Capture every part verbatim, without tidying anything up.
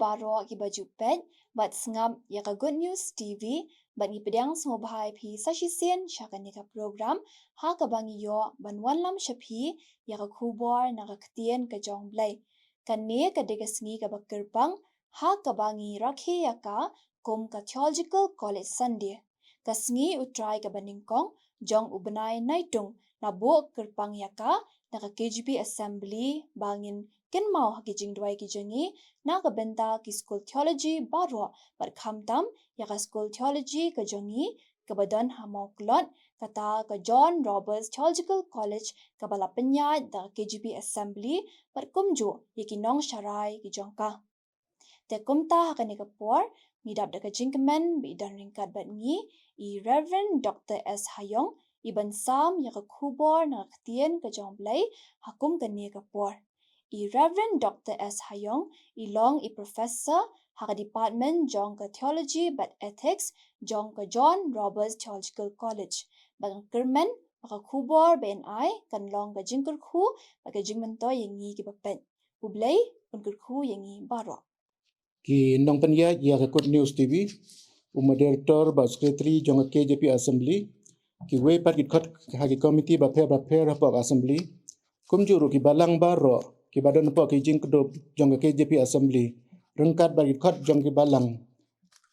baroh kiba ju peit bad sngap ïa ka Good News T V, bad ngi pdiang sngewbha ïa phi sa shisien sha kane ka program ha kaba ngi ïoh ban wanlam sha phi ïa ka khubor na ka ktien ka jong U Blei. Kane ka dei ka sngi kaba kyrpang ha kaba ngi rakhe ïa ka kum ka Theological College Sunday, ka sngi U Trai kaba nyngkong jong u bnai Naitung. Naduh kyrpang ïa ka na ka K J P Assembly ba ngin kynmaw ha ki jingduwai ki jong ngi na ka bynta ki skul theology baroh, bad khamtam ïa ka skul theology ka jong ngi kaba don ha Mawklod, kata ka John Roberts Theological College, kaba la pynïaid da ka K J P Assembly bad kumjuh ïa ki nongsharai ki jong ka. Te kumta ha kane ka por, ngi dap da ka jingkmen ba i don ryngkat bad ngi i Reverend Doctor S Hayong, i ban sam ïa ka khubor na ka ktien ka jong U Blei ha kum kane ka por. I Reverend Doctor S Hayong i long i Professor ha ka Department jong ka Theology bad Ethics jong ka John Roberts Theological College. Ba kan kyrmen ba ka khubor ba yn ai kan long ka jingkyrkhu bad ka jingmyntoi ïa ngi kiba peit. U Blei un kyrkhu ïa ngi baroh. Ki nongpynïaid ïa ka Good News T V, u moderator bad secretary jong ka K J P Assembly, kiwei pat ki khot ha ki committee bapher bapher hapoh ka Assembly, kumjuh ruh ki balang baroh kiba don hapoh ki jingkdup jong ka K J P Assembly, ryngkat bad ki khot jong ki balang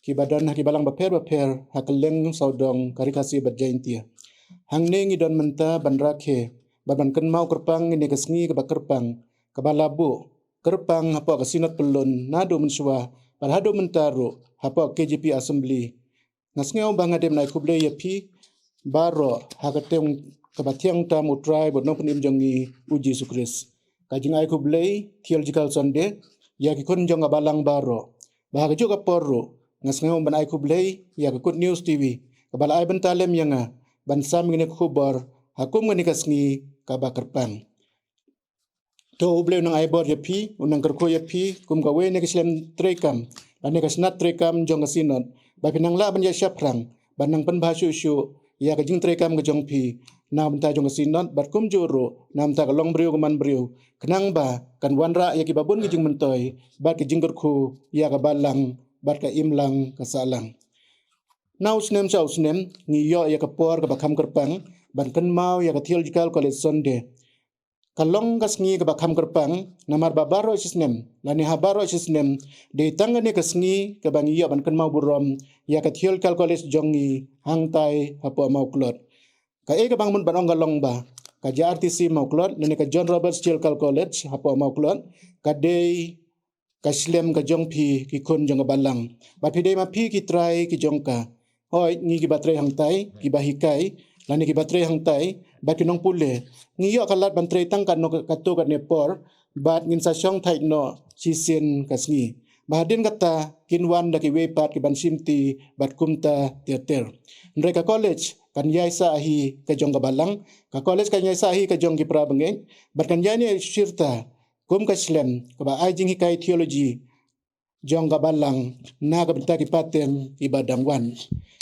kiba don ha ki balang bapher bapher ha kylleng sawdong ka Ri Khasi bad Jaintia. Hangne ngi don mynta ban rakhe bad ban kynmaw kyrpang ïa kane ka sngi kaba kyrpang, kaba la buh kyrpang hapoh ka Synod Pyllun naduh mynshuwa bad haduh mynta ruh hapoh K J P Assembly. Nga sngew ba nga dei ban ai khublei ïa phi baroh ha ka kyrteng kaba thiang tam U Trai bad Nongpynim jong ngi U Jisu Khrist. Ka jingai khublei Theological Sunday ïa ki khun jong ka balang baroh. Ba ha kajuh ka por ruh nga sngew ban ai khublei ïa ka Good News T V kaba la ai bynta lem ïa nga ban sam ïa kane ka khubor ha kum kane ka sngi kaba kyrpang. To U Blei u nang ai bor ïa phi, u nang kyrkhu ïa phi kum kawei na ki shlem treikam lane ka shnat treikam jong ka Synod, ba phin nang lah ban ïaid shaphrang, ban nang pynbha shuh shuh ïa ka jingtreikam ka jong phi na bynta jong ka Synod bad kumjuh ruh na bynta ka longbriew ka manbriew, khnang ba kan wanrah ïa kiba bun ki jingmyntoi bad ki jingkyrkhu ïa ka balang bad ka imlang ka sahlang. Na u snem sha u snem ngi ïoh ïa ka por kaba kham kyrpang ban kynmaw ïa ka Theological College Sunday. Ka long ka sngi kaba kham kyrpang namar ba baroh shi snem lane ha baroh shi snem dei tang kane ka sngi kaba ngi ïoh ban kynmaw burom ïa ka Theological College jong ngi hangtai hapoh Mawklod. Kaei kaba nga mut ban ong ka long ba ka J R T C Mawklod lane ka John Roberts Theological College hapoh Mawklod ka dei ka shlem ka jong phi ki khun jong ka balang. Bad phi dei ma phi ki trai ki jong ka. Hooid, ngi kiba trei hangtai, kiba hikai lane kiba trei hangtai bad ki nongpule, ngi ïoh ka lad ban trei tang katno katto katne por bad ngin sa shong thait noh shisien ka sngi. Ba hadien kata kin wan da kiwei pat ki ban shimti bad kumta ter ter. Hynrei ka college kan ïai sah hi ka jong ka balang, ka college kan ïai sah hi ka jong ki para bangeit bad kan ïai ne shirta kum ka shlem kaba ai jinghikai theology jong ka balang na ka bynta ki pateng kiba dang wan.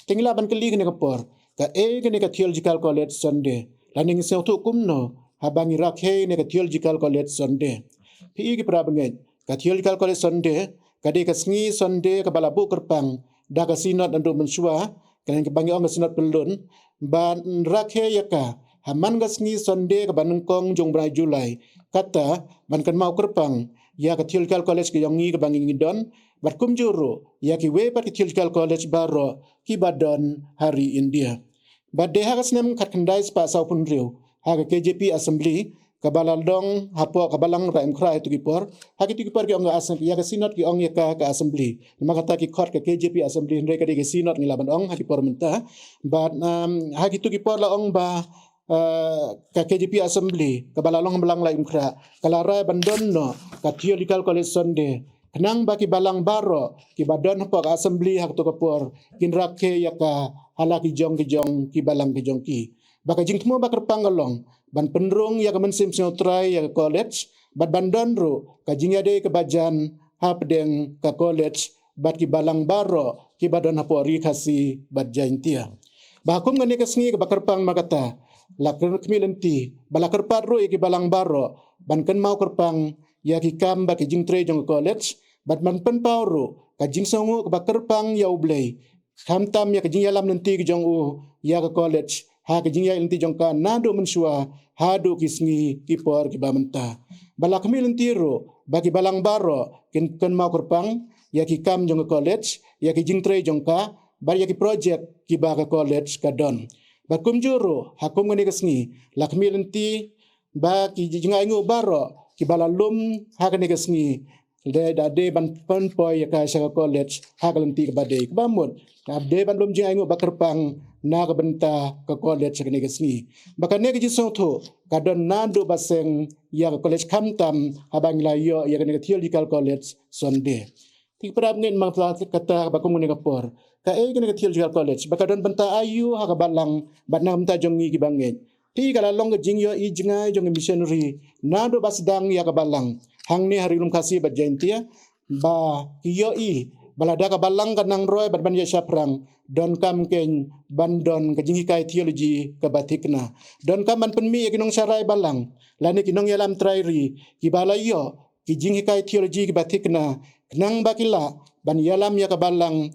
Te ngi lah ban kylli kane ka por, kaei kane ka Theological College Sunday lane ngi sngewthuh kumno haba ngi rakhe ïa kane ka Theological College Sunday? Phi i ki para bangeit, ka Theological College Sunday ka dei ka sngi Sunday kaba la buh kyrpang da ka Synod naduh mynshuwa, kane kaba ngi ong ka Synod Pyllun, ban rakhe ïa ka ha man ka sngi Sunday kaba nyngkong jong u bnai July. Kata ban kynmaw kyrpang ïa ka Theological College ka jong ngi kaba ngi ngi don bad kumjuh ruh ïa kiwei pat ki Theological College baroh kiba don ha ri India. Bad dei ha ka snem khatkhyndai spah sawphew hynriew ha ka K J P Assembly kaba la long hapoh ka balang Raimkhraw ha kitu ki por. Ha kitu ki por ki ong ka Assembly, ïa ka Synod ki ong ïa ka ka Assembly. Namar kata ki khot ka K J P Assembly, hynrei ka dei ka Synod ngi lah ban ong ha ki por mynta. Bad, um, ha kitu ki por la ong ba, uh, ka K J P Assembly kaba la long ha balang Raimkhraw ka la rai ban don noh ka Theological College Sunday, khnang ba ki balang baroh kiba don hapoh ka Assembly ha kato ka por kin rakhe ïa ka ha la ki jong ki jong ki balang ki jong ki. Ba ka jingthmu ba kyrpang ka long ban pynrung ïa ka mynsiem sngewtrai ïa ka college bad ban don ruh ka jingïadei kaba jan hapdeng ka college bad ki balang baroh kiba don hapoh ri Khasi bad Jaintia. Ba ha kum kane ka sngi kaba kyrpang namar kata la kyrkhmih lynti ba la kyrpad ruh ïa ki balang baroh ban kynmaw kyrpang ïa ki kam bad ki jingtrei jong ka college, Bad ban pynpaw ruh ka jingsngewnguh kaba kyrpang ïa U Blei, khamtam ïa ka jingïalam lynti ka jong u ïa ka college ha ka jingïaid lynti jong ka naduh mynshuwa haduh ki sngi ki por kiba mynta. Ba la khmih lynti ruh ba ki balang baroh kin kynmaw kyrpang ïa ki kam jong ka college, ïa ki jingtrei jong ka, bad ïa ki projek kiba ka college ka don. Bad kumjuh ruh ha kum kane ka sngi la khmih lynti ba ki jingainguh baroh kiba la lum ha kane ka sngi, dei da dei ban pynpoi ïa ka sha ka college ha ka lynti kaba dei. Kaba mut ka dei ban lum jingainguh ba kyrpang na ka bynta ka college ha kane ka sngi. Ba kane ka jingsngewthuh ka don naduh ba seng ïa ka college, khamtam haba ngi la ïoh ïa kane ka Theological College Sunday. Te para bangeit, man la kata ba kum kane ka por, kaei kane ka Theological College, ba ka don bynta aïu ha ka balang bad na ka bynta jong ngi ki bangeit? Te ka la long ka jingïohi jngai jong ki missionary naduh ba sdang ïa ka balang hangne ha Ri Lum Khasi bad Jaintia, ba ki ïohi ba lada ka balang ka nang roi bad ban ïaid shaphrang, donkam kein ban don ka jinghikai theology kaba thikna. Donkam ban pynmih ïa ki nongsharai balang lane ki nongïalam trai ri kiba la ïoh ki jinghikai theology kiba thikna, khnang ba ki lah ban ïalam ïa ka balang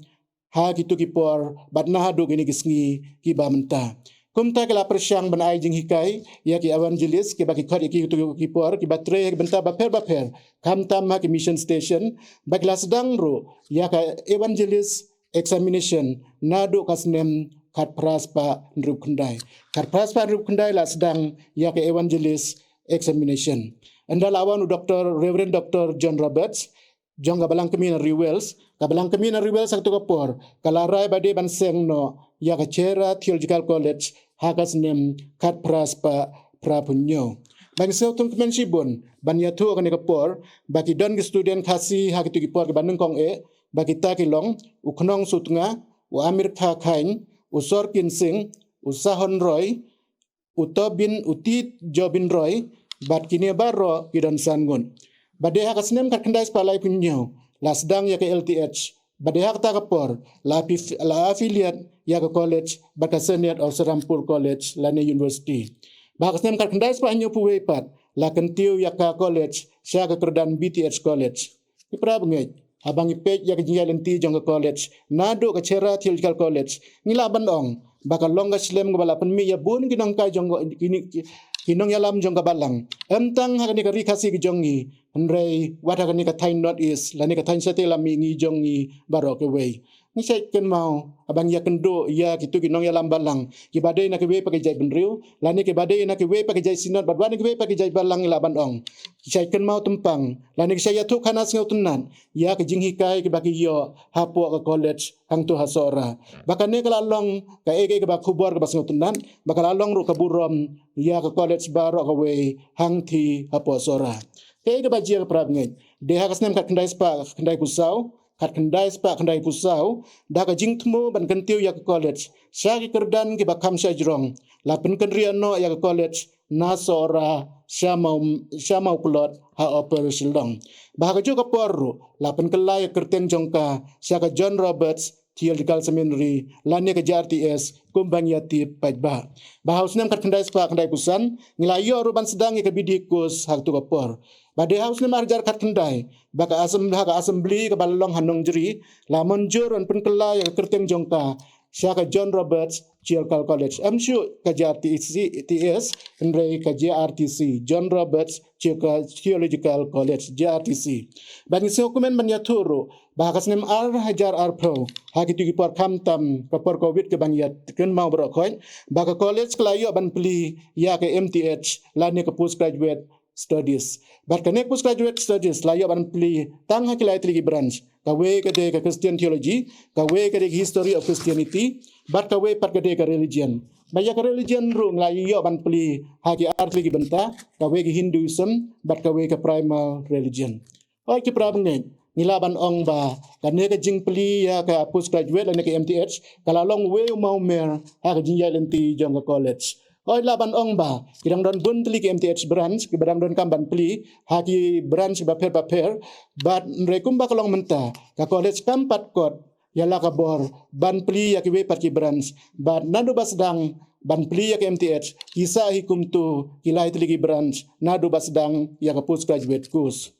ha kito ki por bad na haduh kine ki sngi kiba mynta. Kumta ki la pyrshang ban ai jinghikai ïa ki evangelist kiba ki khot ïa ki kito ki por, kiba trei ha ki bynta bapher bapher, khamtam ha ki mission station. Ba ki la sdang ruh ïa ka evangelist examination naduh ka snem khatphra spah hynriewphew khyndai. Khatphra spah hynriewphew khyndai la sdang ïa ka evangelist examination. Ynda la wan u Doktor, Reverend Doktor John Roberts jong ka Balang Kmie na Ri Wales, ka Balang Kmie na Ri Wales ha kato ka por ka la rai ba dei ban seng noh ïa ka Chehra Theological College ha ka snem khatphra spah phraphew hynñiew. Ba ngi sngewthuh kmen shibun ban ïathuh ha kane ka por ba ki don ki student Khasi ha kito ki por kiba nyngkong eh, ba kita ki long u Khnong Sutnga, u Amir Kha Khain, u Sorkin Singh, u Sahon Roy, u Tobin, u T Jobin Roy, bad kine baroh ki don san ngut. Ba dei ha ka snem khatkhyndai spah laiphew hynñiew la sdang ïa ka L T H. Ba dei ha kata ka por la afi-, la affiliate ïa ka college bad ka Senate of Serampore College lane University. Ba ha ka snem khatkhyndai spah hynñiewphew wei pat la kyntiew ïa ka college sha ka kyrdan B T H College. Ki para bangeit, haba ngi peit ïa ka jingïaid lynti jong ka college naduh ka Chehra Theological College, ngi lah ban ong ba ka long ka shlem kaba la pynmih ïa bun ki nonghikai jong ka, ki, ki, ki nongïalam jong ka balang. Em tang ha kane ka Ri Khasi ka jong ngi, hynrei wat ha kane ka thaiñ North East lane ka thaiñ Shatei Lammihngi jong ngi baroh kawei. Ngi shait kynmaw haba ngi ïakynduh ïa kito ki nongïalam balang kiba dei na kiwei pat ki jaitbynriew lane kiba dei na kiwei pat ki jait synod bad wat na kiwei pat ki jait balang, ngi lah ban ong ki shait kynmaw tympang lane ki shait ïathuh khana sngewtynnat ïa ka jinghikai kaba ki ïoh hapoh ka college hangto ha Sohra. Ba kane ka la long kaei kaei kaba khubor kaba sngewtynnat, ba ka la long ruh ka burom ïa ka college baroh kawei hangthie hapoh Sohra. Kaei kaba jia, ki para bangeit, dei ha ka snem khatkhyndai spah khyndaiphew saw, khatkhyndai spah khyndaiphew saw, da ka jingthmu ban kyntiew ïa ka college sha ki kyrdan kiba kham shajrong, la pynkynriah noh ïa ka college na Sohra sha Maw, sha Mawklot ha Upper Shillong. Ba ha kajuh ka por ruh la pynkylla ïa ka kyrteng jong ka sha ka John Roberts Theological Seminary lane ka J R T S, kumba ngi ïatip paidbah. Ba ha u snem khatkhyndai spah khyndaiphew san ngi la ïoh ruh ban sdang ïa ka B D course ha kato ka por. Ba dei ha u snem arhajar khatkhyndai ba ka asem-, ha ka assembly kaba la long ha Nongjri la mynjur ban pynkylla ïa ka kyrteng jong ka sha ka John Roberts Theological College. Em shuh ka J R T C, T S, hynrei ka J R T C, John Roberts Theological College, J R T C. Bad ngi sngewkmen ban ïathuh ruh ba ha ka snem arhajar arphew, ha kito ki por khamtam ka por Covid kaba ngi ïa kynmaw baroh khoit, ba ka college ka la ïoh ban plie ïa ka M T H lane ka Postgraduate Studies. Bad kane ka Postgraduate Studies la ïoh ban plie tang ha ki lai tylli ki branch. Kawei ka dei ka Christian Theology, kawei ka dei ka History of Christianity, bad kawei pat ka dei ka Religion. Bad ïa ka Religion ruh ngi la ïoh ban plie ha ki ar tylli ki bynta, kawei ka Hinduism bad kawei ka Primal Religion. Hooid, ki para bangeit, ngi lah ban ong ba kane ka jingplie ïa ka Postgraduate lane ka M T H ka la long uwei u mawmer ha ka jingïaid lynti jong ka college. Hooid, lah ban ong ba ki dang don bun tylli ki M T H branch kiba dang donkam ban plie ha ki branch bapher bapher, bad hynrei kumba ka long mynta, ka college kam pat kot ïa la ka bor ban plie ïa kiwei pat ki branch. Bad naduh ba sdang ban plie ïa ka M T H, ki sah hi kumto ki lai tylli ki branch naduh ba sdang ïa ka Postgraduate Course.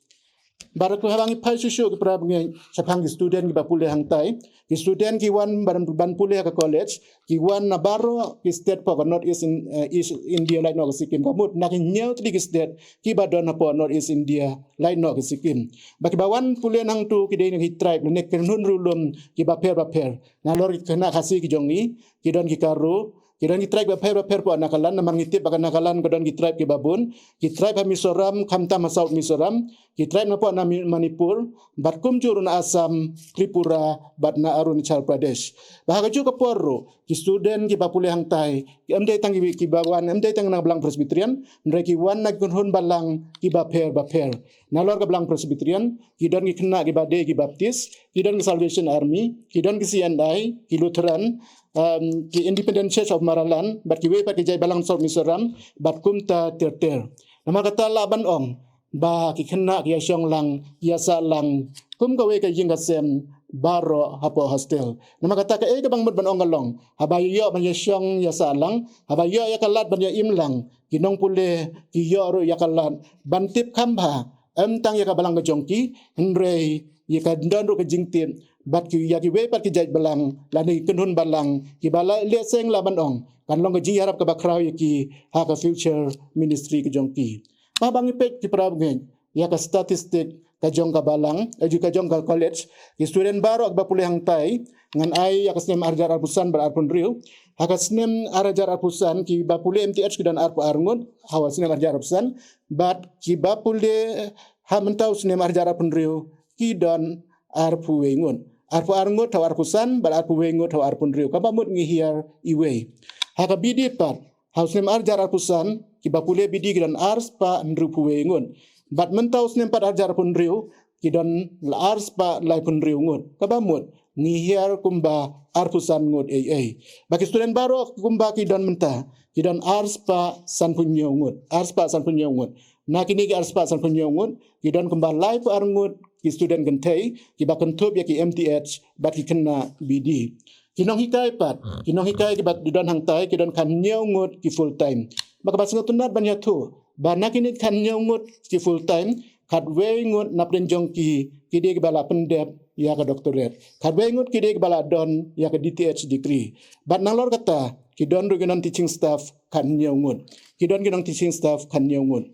Baroh haba ngi phai shuh shuh ki para bangeit shaphang ki student kiba pule hangtai. Ki student ki wan ban, ban pule ha ka college, ki wan na baroh ki state hapoh ka North East in, eh, East India lait noh ka Sikkim, ka mut na ki hynñiew tylli ki state kiba don hapoh North East India lait noh ka Sikkim. Ba kiba wan pule nangtu ki dei na ki tribe lane ki kynhun riewlum kiba pher ba pher. Nalor ki khynnah Khasi ki jong ngi, ki don ki Garo, ki don ki tribe ba pher ba pher hapoh Nagaland, namar ngi tip ba ka Nagaland ka don ki tribe kiba bun, ki tribe ha Mizoram, khamtam ha South Mizoram, ki tribe na hapoh na Mi-, Manipur, bad kumjuh ruh na Assam, Tripura, bad na Arunachal Pradesh. Ba ha kajuh ka por ruh, ki student kiba pule hangtai, ki ym dei tang ki, kiba wan, ym dei tang na ka Balang Presbyterian, hynrei ki wan na ki kynhun balang kiba pher ba pher. Nalor ka Balang Presbyterian, ki don ki khynnah kiba dei ki Baptist, ki don ki Salvation Army, ki don ki C N I, ki Lutheran, um, ki Independent Church of Maraland, bad kiwei pat ki jait balang South Mizoram, bad kumta ter ter. Namar kata lah ban ong ba ki khynnah ki ïa shong lang, ki ïa sah lang kum kawei ka ïing ka sem baroh hapoh hostel. Namar kata kaei kaba mut ban ong ka long, haba ïoh ban ïa shong ïa sah lang, haba ïoh ïa ka lad ban ïa im lang, ki nongpule ki ïoh ruh ïa ka lad ban tip kham bha, ym tang ïa ka balang ka jong ki, hynrei ïa ka don ruh ka jingtip bad ki, ïa kiwei pat ki jait balang lane ki kynhun balang kiba la leh seng, lah ban ong kan long ka jingïarap kaba khraw ïa ki ha ka future ministry ka jong ki. Haba ngi peit ki para bangeit ïa ka statistic ka jong ka balang, eh, ka jong ka college, ki student baroh kiba pule hangtai, ngan ai ïa ka snem ar hajar arphew san bad arphew hynriew. Ha ka snem ar hajar arphew san kiba pule M T H ki don arphew ar ngut ha u snem ar hajar arphew san, bad kiba pule ha mynta u snem ar hajar arphew hynriew ki don arphew wei ngut. Arphew ar ngut ha u arphew san bad arphew wei ngut ha u arphew hynriew, kaba mut ngi hiar iwei. Ha ka B D pat, ha u snem ar hajar arphew san kiba pule B D ki don ar spah hynriewphew wei ngut. Bad mynta u snem pat ar hajar arphew hynriew ki don ar spah laiphew hynriew ngut, kaba mut ngi hiar kumba arphew san ngut ei ei. Ba ki student baroh kumba ki don mynta, ki don ar spah sanphew hynñiew ngut, ar spah sanphew hynñiew ngut. Na kine ki ar spah sanphew hynñiew ngut, ki don kumba laiphew ar ngut ki student kynthei kiba kynthup ïa ki M T H bad ki khynnah B D. Ki nonghikai pat, ki nonghikai kiba don hangtai, ki don khathynñiew ngut ki full time. Ba kaba sngewtynnat ban ïathuh ba na kine khathynñiew ngut ki full time, khatwei ngut napdeng jong ki ki dei kiba la pyndep ïa ka doctorate, khatwei ngut ki dei kiba la don ïa ka D T H degree. Bad nalor kata ki don ruh ki non teaching staff khathynñiew ngut, ki don ki non teaching staff khathynñiew ngut.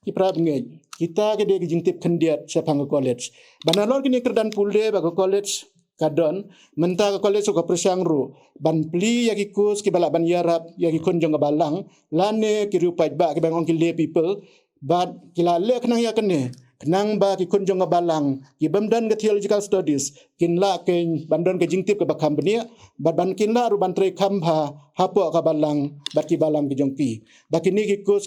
Ki para bangeit, kita ki dei ki jingtip khyndiat shaphang ka college. Ba nalor kine ki kyrdan pule ba ka college ka don, mynta ka college ruh ka pyrshang ruh ban plie ïa ki course kiba lah ban ïarap ïa ki khun jong ka balang lane ki riewpaidbah, kiba ngi ong ki lay people. Bad ki la leh khnang ïa kane, khnang ba ki khun jong ka balang ki bym don ka theological studies kin lah keiñ ban don ka jingtip kaba kham bniah, bad ban kin lah ruh ban trei kham bha hapoh ka balang bad ki balang ki jong ki. Ba kine ki course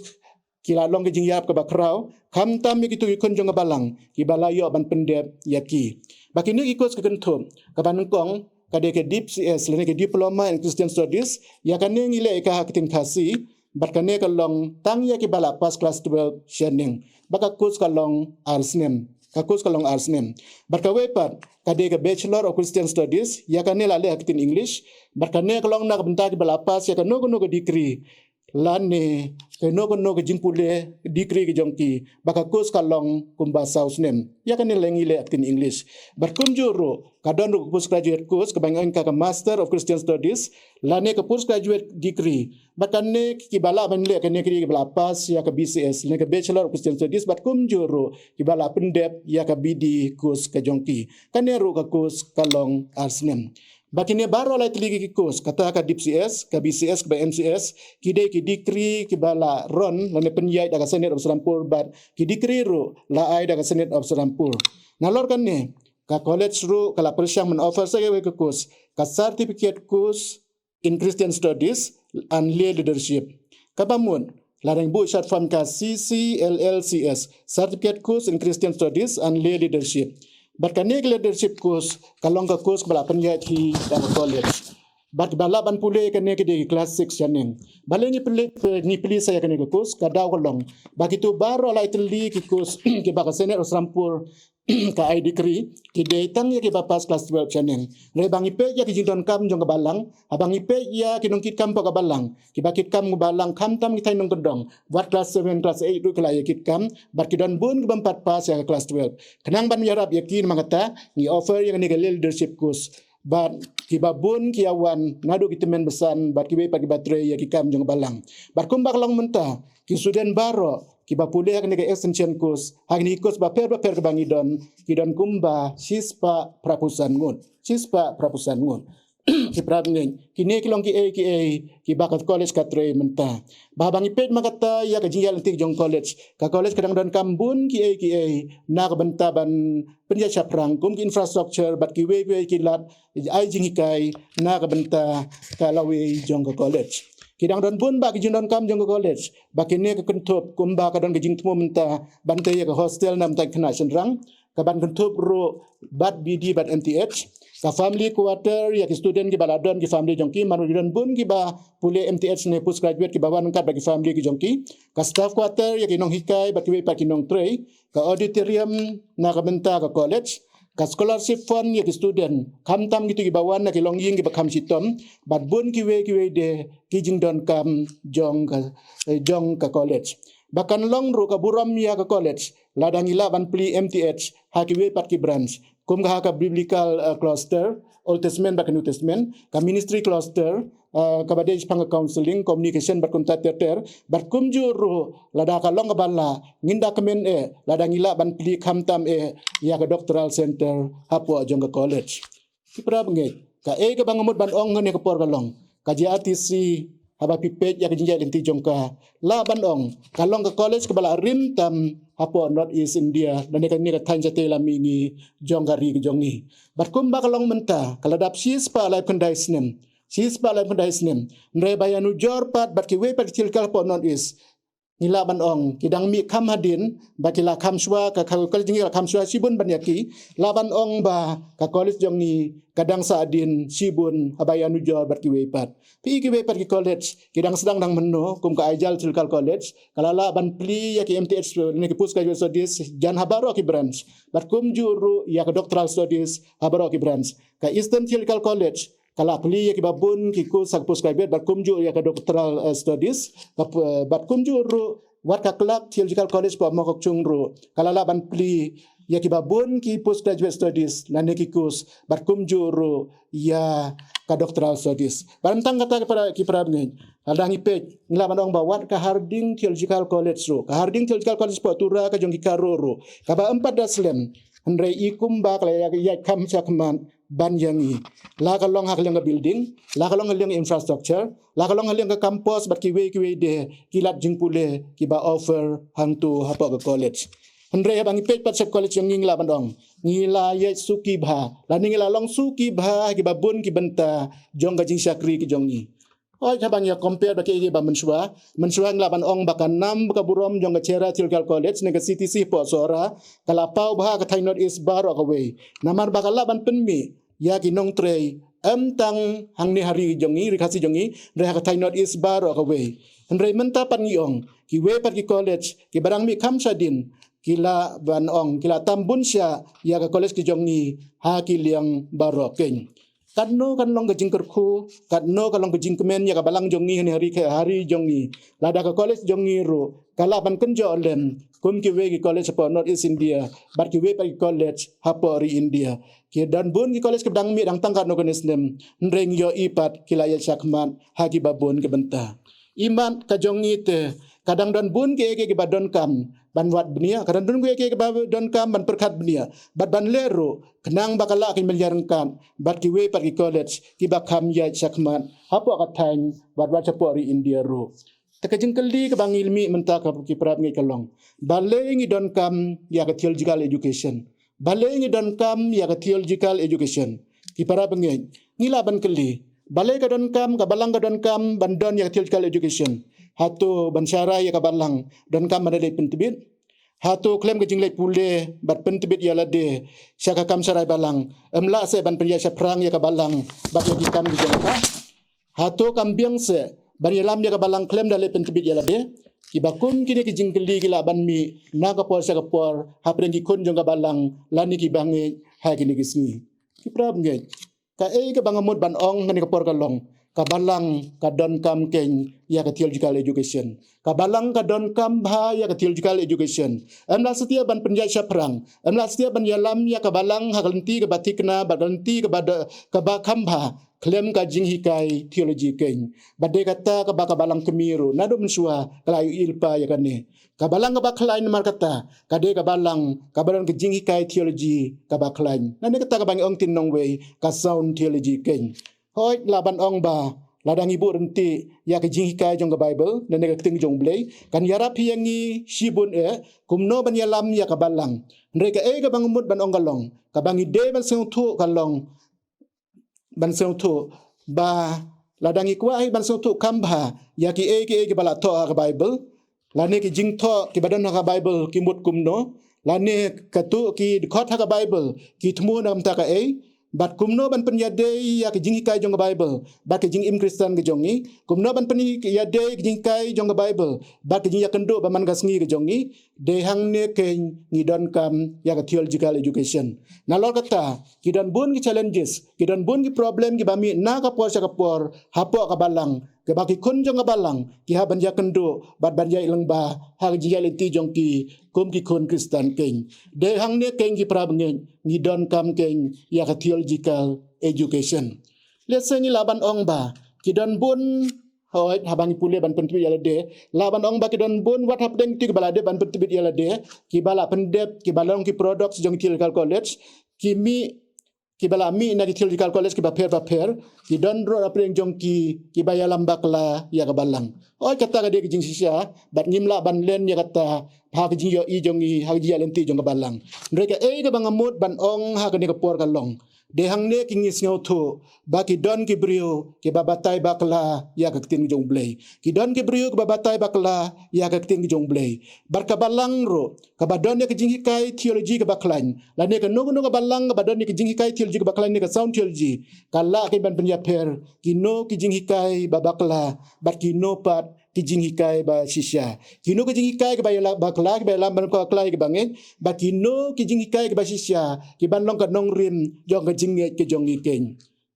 ki la long ka jingïarap kaba khraw khamtam ïa kito ki khun jong ka balang kiba la ïoh ban pyndep ïa ki. Ba kine ki course ki kynthup, kaba nyngkong ka dei ka D P S lane ka Diploma in Christian Studies. Ïa kane ngi leh ïa ka ha ka ktien Khasi, bad kane ka long tang ïa kiba la pass class twelve shaneng. Ba ka course ka long ar snem. Ka course ka long ar snem. Bad kawei pat ka dei ka Bachelor of Christian Studies, ïa kane la leh ha ka ktien English. Bad kane ka long na ka bynta kiba la pass ïa kano kano ka degree lane kano kano ka jingpule degree ka jong ki. Ba ka course ka long kumba saw snem. Ïa kane la ngi leh ha ka ktien English. Bad kumjuh ruh ka don ruh ka postgraduate course kaba ngi ong ka, ka Master of Christian Studies lane ka postgraduate degree. Bad kane kiba lah ban leh kane ki dei kiba la pass ïa ka B C S lane ka Bachelor of Christian Studies, bad kumjuh ruh kiba la pyndep ïa ka B D course ka jong ki. Kane ruh ka course ka long ar snem. Ba kine baroh lai tylli ki course, kata ka D P S, ka B C S, ka M C S, ki dei ki degree kiba la ron lane pynïaid da ka Senate of Serampore, bad ki degree ruh la ai da ka Senate of Serampore. Nalor kane ka college ruh ka la pyrshang ban offer sa kawei ka course, ka Certificate Course in Christian Studies and Lay Leadership. Kaba mut la dang buh short form ka C C L L C S, Certificate Course in Christian Studies and Lay Leadership. Bad kane ka leadership course ka long ka course ba la pynïaid hi da ka college. Bad ba lah ban pule kane ki dei ki class six shaneng. Balei ngi plie, ngi plie sa ïa kane ka course, ka daw ka long ba kito baroh lai tylli ki course kiba ka Senate of Serampore ka ai decree, ki dei tang ïa kiba pass class twelve shaneng. Hynrei ba ngi peit ïa ki jingdonkam jong ka balang, haba ngi peit ïa ki nongkitkam hapoh ka balang, kiba kitkam ka balang khamtam ki thaiñ nongkyndong, wat class seven, class eight ruh ki la ïa kitkam, bad ki don bun ki bym pat pass ïa ka class twelve. Khnang ban ïarap ïa ki, namar kata ngi offer ïa kane ka leadership course. Bad kiba bun ki ïa wan naduh ki tymmen basan bad kiwei pat kiba trei ïa ki kam jong ka balang. Bad kumba ka long mynta, ki student baroh kiba pule ha kane ka extension course, ha kine ki course bapher bapher kaba ngi don, ki don kumba shispah phraphew san ngut. Shispah phraphew san ngut. Ki para bangeit, kine ki long kiei kiei kiba ka college ka trei mynta. Ba, ba ngi peit ma kata ïa ka jingïaid lynti jong college, ka college ka dang donkam bun kiei kiei na ka bynta ban pynïaid shaphrang, kum ki infrastructure bad kiwei kiwei ki lad ai jinghikai na ka bynta ka lawei jong ka college. Ki dang don bun bah ki jingdonkam jong ka college, ba kine ka kynthup kumba ka don ka jingthmu mynta ban tei ïa ka hostel na bynta ki khynnah shynrang, ka ban kynthup ruh bad B D bad M T H, ka family quarter ïa ki student kiba la don ki family jong ki, namar ki don bun kiba pule M T H ne postgraduate kiba wan ryngkat bad ki family ki jong ki, ka staff quarter ïa ki nonghikai bad kiwei pat ki nongtrei, ka auditorium na ka bynta ka college, ka scholarship fund ïa ki student, khamtam kito kiba wan na ki longïing kiba kham shitom, bad bun kiwei kiwei de ki jingdonkam jong ka, eh, jong ka college. Ba kan long ruh ka burom ïa ka college lada ngi lah ban plie M T H ha kiwei pat ki branch, kum ka ha ka biblical, eh, cluster, Old Testament bad ka New Testament, ka ministry cluster, eh, kaba dei shaphang ka counselling, communication bad kumta ter ter, bad kumjuh ruh lada ka long kaba lah, ngin da kmen eh lada ngi lah ban plie khamtam eh ïa ka doctoral center hapoh jong ka college. Ki para bangeit, kaei kaba nga mut ban ong ha kane ka por ka long, ka J R T C, haba phi peit ïa ka jingïaid lynti jong ka, lah ban ong ka long ka college kaba la rim tam hapoh North East India, lane kane ka thaiñ shatei la mihngi jong ka ri ka jong ngi. Bad kumba ka long mynta, ka la dap shispah laiphew khyndai snem. Shispah laiphew khyndai snem. Hynrei ba ïanujor pat bad kiwei pat ki theological hapoh North East, ngi lah ban ong ki dang mih kham hadien, ba ki la kham shuwa, ka, ka college jong ngi ka la kham shuwa shibun ban ïa ki. Lah ban ong ba ka college jong ngi ka dang sah hadien shibun haba ïanujor bad kiwei pat. Phi i kiwei pat ki college ki dang sdang dang mynno, kum ka Aizawl Theological College, ka la lah ban plie ïa ki M T H ne ki postgraduate studies jan ha baroh ki branch. Bad kumjuh ruh ïa ka doctoral studies ha baroh ki branch. Ka Eastern Theological College ka la plie ïa kiba bun ki course ha ka postgraduate bad kumjuh ïa ka doctoral, eh, studies, ka p-, eh, bad kumjuh ruh wat ka Clark Theological College hapoh Mawkyrwat ruh ka la lah ban plie ïa kiba bun ki postgraduate studies lane ki course, bad kumjuh ruh ïa ka doctoral studies. Bad ym tang kata ki para, ki para bangeit, lada ngi peit, ngi lah ban ong ba wat ka Harding Theological College ruh, ka Harding Theological College hapoh Tura ka jong ki Garo ruh, kaba ym pat da slem, hynrei i kumba ka la ïaid, ïaid kham shakhmat ban ïa ngi. La ka long ha ka liang ka building, la ka long ha liang infrastructure, la ka long ha liang ka campus bad kiwei kiwei de ki lad jingpule kiba offer hangto hapoh ka college. Hynrei haba ngi peit pat sha ka college jong ngi, ngi lah ban ong ngi la ïaid suki bha, lane ngi la long suki bha ha kiba bun ki bynta jong ka jingshakri ka jong ngi. Hooid, haba ngi ïa compare bad kiei kiei ba mynshuwa, mynshuwa ngi lah ban ong ba ka nam bad ka burom jong ka Cherra Theological College ne ka C T C hapoh Sohra ka la paw bha ha ka thaiñ North East baroh kawei. Namar ba ka lah ban pynmih ïa ki nongtrei, ym tang hangne ha ri jong ngi, ri Khasi jong ngi, hynrei ha ka thaiñ North East baroh kawei. Hynrei mynta pat ngi ong, kiwei pat ki college kiba dang mih kham shadien, ki lah ban ong ki la tam bun sha ïa ka college ka jong ngi ha ki liang baroh keiñ. Katno kan long ka jingkyrkhu, katno kan long ka jingkmen ïa ka balang jong ngi hangne ha ri, ha ri jong ngi, lada ka college jong ngi ruh ka lah ban kynjoh lem kum kiwei ki college hapoh North East India bad kiwei pat ki college hapoh ri India. Ki don bun ki college kiba dang mih dang tang katno katne snem, hynrei ngi ïohi pat ki la ïaid shakhmat ha kiba bun ki bynta. Imat ka jong ngi te ka dang don bun kiei kiei kiba donkam ban wad bniah, ka dang don bun kiei kiei kiba donkam ban pyrkhat bniah bad ban leh ruh, khnang ba ka lah ka jingmyntoi ryngkat bad kiwei pat ki college kiba kham ïaid shakhmat hapoh ka thaiñ bad wat shapoh ri India ruh. Te ka jingkylli kaba ngi mih mynta, ki para bangeit, ka long, balei ngi donkam ïa ka theological education? Balei ngi donkam ïa ka theological education? Ki para bangeit, ngi lah ban kylli, balei ka donkam, ka balang ka donkam ban don ïa ka theological education? Hato ban sharai ïa ka balang donkam ban leit pyntbit? Hato khlem ka jingleit pule bad pyntbit ïa lade sha ka kam sharai balang, ym lah seh ban pynïaid shaphrang ïa ka balang bad ïa ki kam ki jong ka? Hato kam biang seh ban ïalam ïa ka balang khlem da leh pyntbit ïa lade? Kiba kum kine ki jingkylli ki lah ban mih na ka por sha ka por hapdeng ki khun jong ka balang lane ki bangeit ha kine ki sngi. Ki para bangeit, kaei kaba nga mut ban ong ha kane ka por ka long, ka balang ka donkam keiñ ïa ka theological education. Ka balang ka donkam bha ïa ka theological education. Em lah satia ban pynïaid shaphrang, em lah satia ban ïalam ïa ka balang ha ka lynti kaba thikna bad ka lynti kaba da, kaba kham bha khlem ka jinghikai theology keiñ. Bad dei kata kaba ka balang kmie ruh naduh mynshuwa ka la ïohi lypa ïa kane. Ka balang kaba khlaiñ namar kata ka dei ka balang kaba don ka jinghikai theology kaba khlaiñ. Nane kata kaba ngi ong ktien nongwei, ka sound theology keiñ. Hooid, lah ban ong ba lada ngi buh ryntih ïa ka jinghikai jong ka Baibl, nane ka ktien jong U Blei, kan ïarap ïa ngi shibun eh kumno ban ïalam ïa ka balang. Hynrei kaei kaba nga mut ban ong ka long, kaba ngi dei ban sngewthuh ka long, ban sngewthuh ba lada ngi kwah hi ban sngewthuh kham bha ïa kiei kiei kiba la thoh ha ka Baibl, lane ki jingthoh kiba don ha ka Baibl ki mut kumno, lane katto ki dkhot ha ka Baibl ki thmu na ka bynta kaei, bad kumno ban pynïadei ïa ki jinghikai jong ka Baibl bad ki jingim Khristan ki jong ngi, kumno ban pynïadei ki jinghikai jong ka Baibl bad ki jingïakynduh ba man ka sngi ki jong ngi. Dei hangne keiñ ngi donkam ïa ka theological education. Nalor kata, ki don bun ki challenges, ki don bun ki problem kiba mih na ka por sha ka por hapoh ka balang, kiba ki khun jong ka balang ki hap ban ïakynduh bad ban ïaid lyngba ha ka jingïaid lynti jong ki kum ki khun Khristan keiñ. Dei hangne keiñ ki para bangeit, ngi donkam keiñ ïa ka theological education. Lehse ngi lah ban ong ba ki don bun, hooid, haba ngi pule ban pyntbit ïa lade, lah ban ong ba ki don bun wat hapdeng kito kiba la dep ban pyntbit ïa lade, kiba la pyndep, kiba long ki products jong theological college, ki mih, kiba la mih na ki theological college kiba pher ba pher, ki don ruh hapdeng jong ki kiba ïalam bakla ïa ka balang. Hooid, kata ka dei ka jingshisha, bad ngim lah ban len ïa kata ha ka jingïohi jong ngi ha ka jingïaid lynti jong ka balang. Hynrei kaei kaba nga mut ban ong ha kane ka por ka long, dei hangne keiñ ngi sngewthuh ba ki don ki briew kiba batai bakla ïa ka ktien jong U Blei. Ki don ki briew kiba batai bakla ïa ka ktien jong U Blei. Bad ka balang ruh kaba don ïa ka jinghikai theology kaba khlaiñ, lane kano kano ka balang kaba don ïa ka jinghikai theology kaba khlaiñ ne ka sound theology, ka lah keiñ ban pynïapher kino ki jinghikai ba bakla bad kino pat ki jinghikai ba shisha. Kino ki jinghikai kiba ïalam bakla, kiba ïalam bakla ïa ki bangeit, bad kino ki jinghikai kiba shisha, kiban long ka nongrim jong ka jingngeit ka jong ngi keiñ.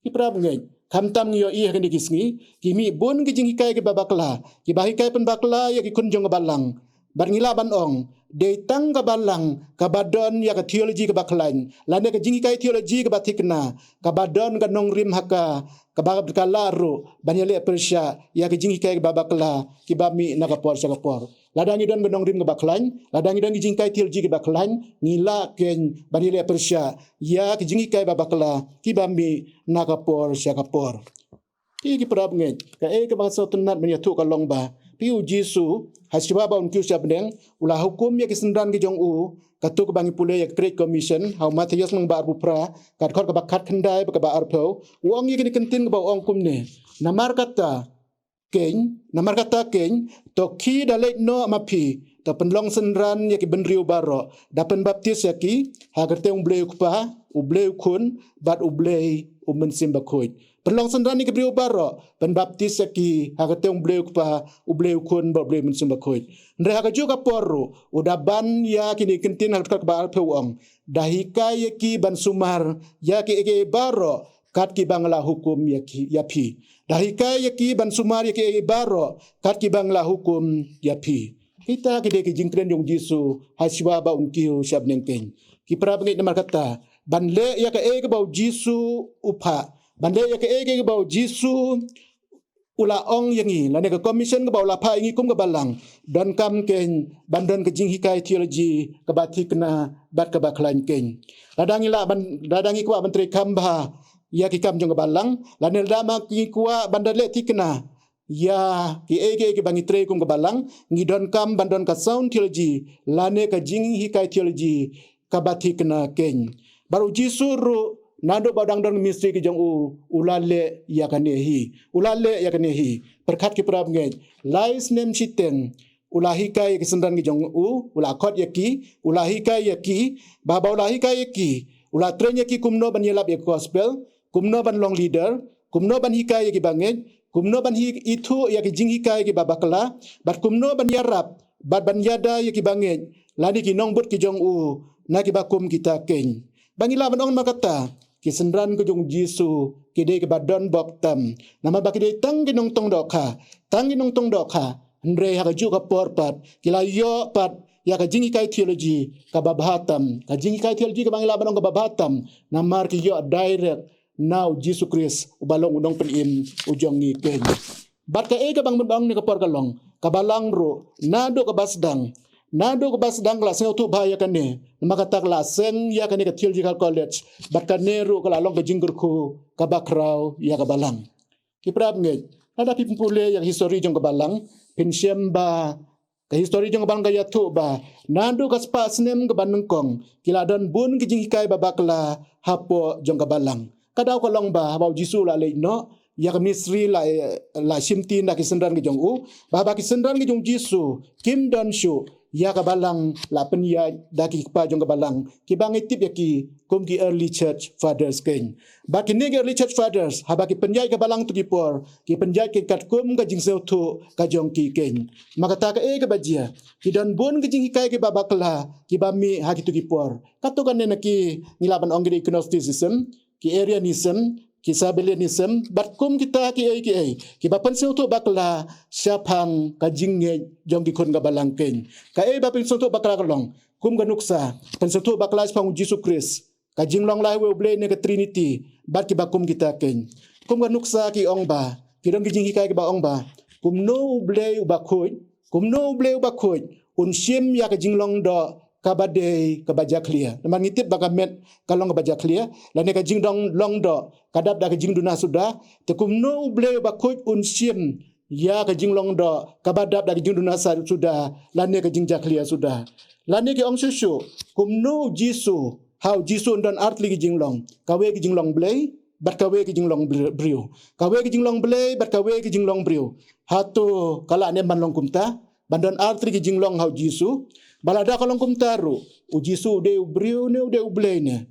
Ki para bangeit, khamtam ngi ïohi ha kine ki sngi, ki mih bun ki jinghikai kiba bakla, kiba hikai pynbakla ïa ki khun jong ka balang. Bad ngi lah ban ong, dei tang ka balang kaba don ïa ka theology kaba khlaiñ, lane ka jinghikai theology kaba thikna, kaba don ka nongrim ha ka, kaba ka lah ruh ban ïaleh pyrshah ïa ka jinghikai kaba bakla kiba mih na ka por sha ka por. Lada ngi don ka nongrim kaba khlaiñ, lada ngi don ka jinghikai theology kaba khlaiñ, ngi lah keiñ ban ïaleh pyrshah ïa ka jinghikai ba bakla kiba mih na ka por sha ka por. Ki, ki para bangeit, kaei kaba nga sngewtynnat ban ïathuh ka long ba phi, U Jisu, ha shuwa ba un kiew sha bneng, u la hukum ïa ki synran ki jong u, katto kaba ngi pule ïa ka Great Commission ha u Mathaios lynnong ba arphew phra, ka dkhot kaba khatkhyndai bad kaba arphew, u ong ïa kine ki kyntien kaba u ong kumne: Namar kata keiñ, namar kata keiñ, to khie da leit noh ma phi, to pynlong synran ïa ki bynriew baroh, da pynbaptis ïa ki ha ka kyrteng U Blei U Kpa, U Blei U Khun, bad U Blei U Mynsiem Bakhuid. Pynlong synran ïa ki briew baroh, pynbaptis ïa ki ha ka kyrteng U Blei U Kpa, U Blei U Khun, bad U Blei U Mynsiem Bakhuid. Hynrei ha kajuh ka por ruh, u da ban ïa kine ki kyntien ha ka dkhot kaba arphew, u ong: Da hikai ïa ki ban sumar ïa kiei kiei baroh kat kiba nga la hukum ïa ki, ïa phi. Da hikai ïa ki ban sumar ïa kiei kiei baroh kat kiba nga la hukum ïa phi. Kita ki dei ki jingkren jong U Jisu ha shuwa ba un kiew sha bneng keiñ. Ki para bangeit, namar kata, ban leh ïa kaei kaba U Jisu u phah, ban leh ïa kaei kaei kaba U Jisu u la ong ïa ngi, lane ka commission kaba u la phah ïa ngi kum ka balang, donkam keiñ ban don ka jinghikai theology kaba thikna bad kaba khlaiñ keiñ. Lada ngi lah ban, lada ngi kwah ban trei kham bha ïa ki kam jong ka balang, lane lada ma ngi kwah ban da leh thikna ïa kiei kiei kiba ngi trei kum ka balang, ngi donkam ban don ka sound theology, lane ka jinghikai theology kaba thikna keiñ. Bad U Jisu ruh, naduh ba u dang don ministry ka jong u, u la leh ïa kane hi. U la leh ïa kane hi. Pyrkhat, ki para bangeit, lai snem shiteng u la hikai ïa ki synran ki jong u, u la khot ïa ki, u la hikai ïa ki, ba, ba u la hikai ïa ki, u la train ïa ki kumno ban ïalap ïa ka gospel, kumno ban long leader, kumno ban hikai ïa ki bangeit, kumno ban hi ithuh ïa ki jinghikai kiba bakla, bad kumno ban ïarap bad ban ïada ïa kiba ngeit lane ki nongbud ki jong u na kiba kum kita keiñ. Ba ngi lah ban ong namar kata, ki synran ki jong u Jisu ki dei kiba don bok tam, namar ba ki dei tang ki nongtong dohkha, tang ki nongtong dohkha. Hynrei ha kajuh ka por pat ki la ïoh pat ïa ka jinghikai theology kaba bha tam, ka jinghikai theology kaba ngi lah ban ong kaba bha tam, namar ki ïoh direct na u Jisu Khrist uba long u Nongpynim u jong ngi keiñ. Bad kaei kaba ngi mut ban ong ha kane ka por ka long, ka balang ruh naduh kaba sdang, naduh kaba sdang ka la sngewthuh bha ïa kane, namar kata ka la seng ïa kane ka theological college, bad kane ruh ka la long ka jingkyrkhu kaba khraw ïa ka balang. Ki para bangeit, lada phi pule ïa ka history jong ka balang, phin shem ba ka history jong ka balang ka ïathuh ba naduh ka spah snem kaba nyngkong ki la don bun ki jinghikai ba bakla hapoh jong ka balang. Ka daw ka long ba haba u Jisu u la leit noh, ïa ka ministry la, la shimti na ki synran ki jong u, ba haba ki synran ki jong u Jisu kim don shuh, ïa ka balang la pynïaid da ki kpa jong ka balang kiba ngi tip ïa ki kum ki early church fathers keiñ. Bad kine ki early church fathers haba ki pynïaid ka balang tu ki por, ki pynïaid ki katkum ka jingsngewthuh ka jong ki keiñ. Namar kata kaei kaba jia, ki don bun ki jinghikai kiba bakla kiba mih ha kitu ki por. Katto katne na ki ngi lah ban ong ki dei Gnosticism, ki Arianism, ki Sabellianism, bad kum kita kiei kiei kiba pynsngewthuh bakla shaphang ka jingngeit jong ki khun ka balang keiñ. Kaei ba pynsngewthuh bakla ka long, kum ka nuksa, pynsngewthuh bakla shaphang u Jisu Khrist, ka jinglong la uwei u Blei ne ka Trinity, bad kiba kum kita keiñ. Kum ka nuksa ki ong ba, ki don ki jinghikai kiba ong ba, kumno u Blei uba khuid, kumno u Blei uba khuid un shim ïa ka jinglong doh kaba dei kaba jakhlia. Namar ngi tip ba ka met ka long kaba jakhlia, lane ka jingdon long doh ka dap da ka jingduna suda. Te kumno u Blei uba khuid un shim ïa ka jinglong doh kaba dap da ka jingduna sa-, suda, lane ka jingjakhlia suda. Lane ki ong shuh shuh, kumno u Jisu, ha u Jisu un don artylli ki jinglong, kawei ki jinglong Blei bad kawei ki jinglong br-, briew, kawei ki jinglong Blei bad kawei ki jinglong briew. Hato ka lah ne ban long kumta, ban don artylli ki jinglong ha u Jisu? Ba lada ka long kumta ruh, u Jisu u dei u briew ne u dei u Blei ne?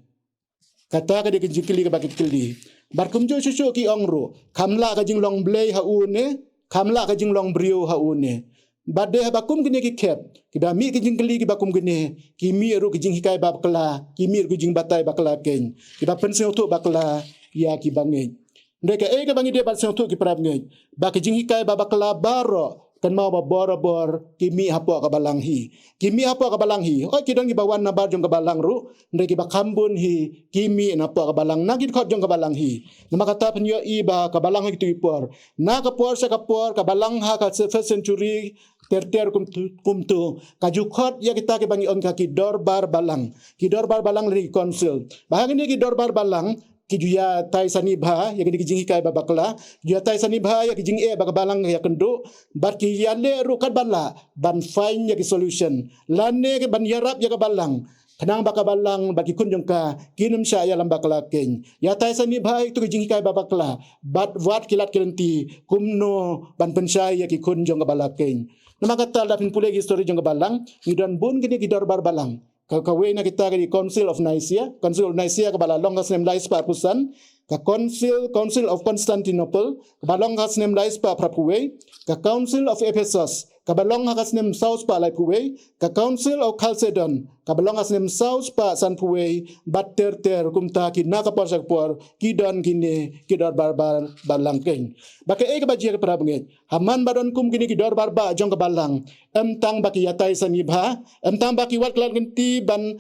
Kata ka dei ka jingkylli kaba ki kylli. Bad kumjuh shuh shuh ki ong ruh, kham lah ka jinglong Blei ha u ne, kham lah ka jinglong briew ha u ne. Bad dei haba kum kine ki khep, kiba mih ki jingkylli kiba kum kine, ki mih ruh ki jinghikai ba bakla, ki mih ruh ki jingbatai bakla keiñ, kiba pynsngewthuh bakla ïa kiba ngeit. Hynrei kaei kaba ngi dei ban sngewthuh ki para bangeit, ba ki jinghikai ba bakla baroh, kynmaw ba borabor ki mih hapoh ka balang hi. Ki mih hapoh ka balang hi. Hooid ki don kiba wan nabar jong ka balang ruh, hynrei kiba kham bun hi ki mih napoh ka balang, na ki dkhot jong ka balang hi. Namar kata phin ïohi ba ka balang ha kitu ki por, na ka por sha ka por, ka balang ha ka first century ter ter kumtu, kumtu, ka ju khot ïa kita kiba ngi ong ka ki dorbar balang, ki dorbar balang lane ki council. Ba ha kine ki dorbar balang, ki ju ïatai sani bha ïa kine ki jinghikai ba bakla, ju ïatai sani bha ïa ki jingeh ba ka balang ka ïakynduh, bad ki ïaleh ruh katba lah ban find ïa ki solution, lane ki ban ïarap ïa ka balang, khnang ba ka balang bad ki khun jong ka kin ym shah ïalam bakla keiñ. Ïatai sani bha ïa kitu ki jinghikai ba bakla, bad wad ki lad ki lynti kumno ban pynshai ïa ki khun jong ka balang keiñ. Namar kata lada phin pule ki history jong ka balang, ngi don bun kine ki dorbar balang. Ka, kawei na kita ka dei Council of Nicaea, Council of Nicaea kaba la long ha snem lai spah arphew san, ka Council, Council of Constantinople, kaba long ha snem lai spah phra phew wei, ka Council of Ephesus, kaba long ha ka snem saw spah lai phew wei, ka Council of Chalcedon, kaba long ha snem saw spah san phew wei, bad ter ter kumta ki na ka por sha ka por, ki don kine ki dorbar ba, balang keiñ. Ba kaei kaba jia ki para bangeit, ha man ba don kum kine ki dorbar ba jong ka balang, ym tang ba ki ïatai sani bha, ym tang ba ki wad ki lad ki lynti ban,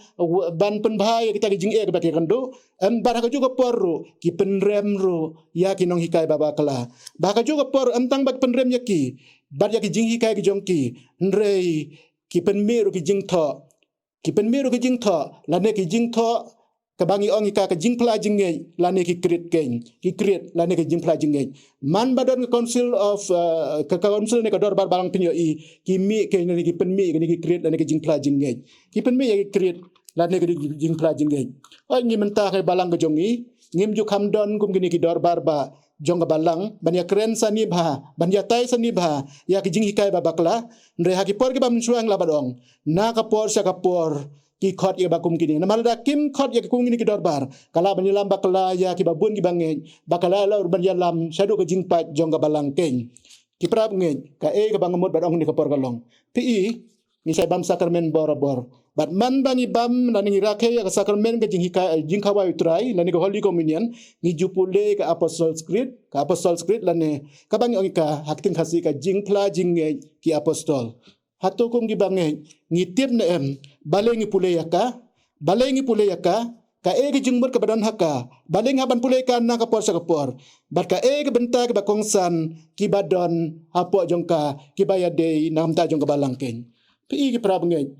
ban pynbha ïa kita ki jingeh ba ki kynduh, ym, bad ha kajuh ka por ruh ki pynrem ruh ïa ki nonghikai ba bakla. Bad ha kajuh ka por ym tang ba ki pynrem ïa ki bad ïa ki jinghikai ki jong ki, hynrei ki pynmih ruh ki jingthoh, ki pynmih ruh ki jingthoh, lane ki jingthoh kaba ngi ong ïa ka ka jingphla jingngeit, lane ki creed keiñ, ki creed lane ki jingphla jingngeit. Man ba don ka Council of, uh, ka, ka Council ne ka dorbar balang, phin ïohi ki mih keiñ lane ki pynmih keiñ ki creed lane ki jingphla jingngeit. Ki pynmih ïa ki creed lane ki jingphla jingngeit. Hooid ngi mynta ka balang ka jong ngi, ngim ju kham don kum kine ki dorbar ba jong ka balang ban ïakren sani bha, ban ïatai sani bha ïa ki jinghikai ba bakla. Hynrei ha ki por kiba mynshuwa ngi lah ban ong, na ka por sha ka por, ki khot ïa ba kum kine. Namar lada kim khot ïa ki kum kine ki dorbar, ka lah ban ïalam bakla ïa ki babun ki bangeit, ba ka lah ban ïalam shaduh ka jingpait jong ka balang keiñ. Ki para bangeit, kaei kaba nga mut ban ong ne ka por ka long. Phi i, ngi shait bam sakramen borabor. Bad man ba ngi bam, lane ngi rakhe ïa ka sakramen ka jinghikai, jingkhawai u Trai, lane ka Holy Communion, ngi ju pule ka Apostles' Creed, ka Apostles' Creed, lane kaba ngi ong ïa ka ha ka ktien Khasi ka jingphla jingngeit ki apostol. Hato kum ki bangeit, ngi tip ne em, balei ngi pule ïa ka, balei ngi pule ïa ka, kaei ka jingmut kaba don ha ka, balei ngi hap ban pule ïa ka na ka por sha ka por, bad kaei ka bynta kaba kongsan kiba don hapoh jong ka, kiba ïadei na ka bynta jong ka balang keiñ. Phi i ki para bangeit,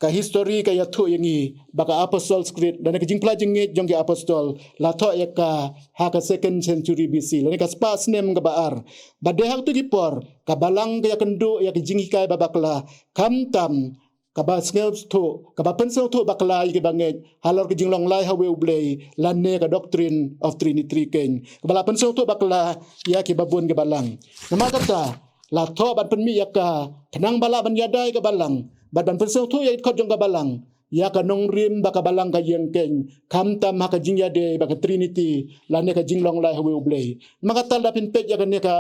ka histori ka ïathuh ïa ngi ba ka Apostles' Creed, lane ka jingphla jingngeit jong ki apostol, la thoh ïa ka ha ka second century B C, lane ka spah snem kaba ar. Bad dei ha kito ki por, ka balang ka ïakynduh ïa ka jinghikai ba bakla, khamtam kaba sngewthuh, kaba pynsngewthuh bakla ïa ki bangeit halor ka jinglong lai ha uwei U Blei, lane ka Doctrine of Trinity keiñ, kaba la pynsngewthuh bakla ïa ki babun ki balang. Namar kata, la thoh ban pynmih ïa ka, khnang ba lah ban ïada ïa ka balang, bad ban pynsngewthuh ïa ki khot jong ka balang, ïa ka nongrim ba ka balang ka ïeng keiñ, khamtam ha ka jingïadei bad ka Trinity, lane ka jinglong lai ha uwei U Blei. Namar kata lada phin peit ïa kane ka,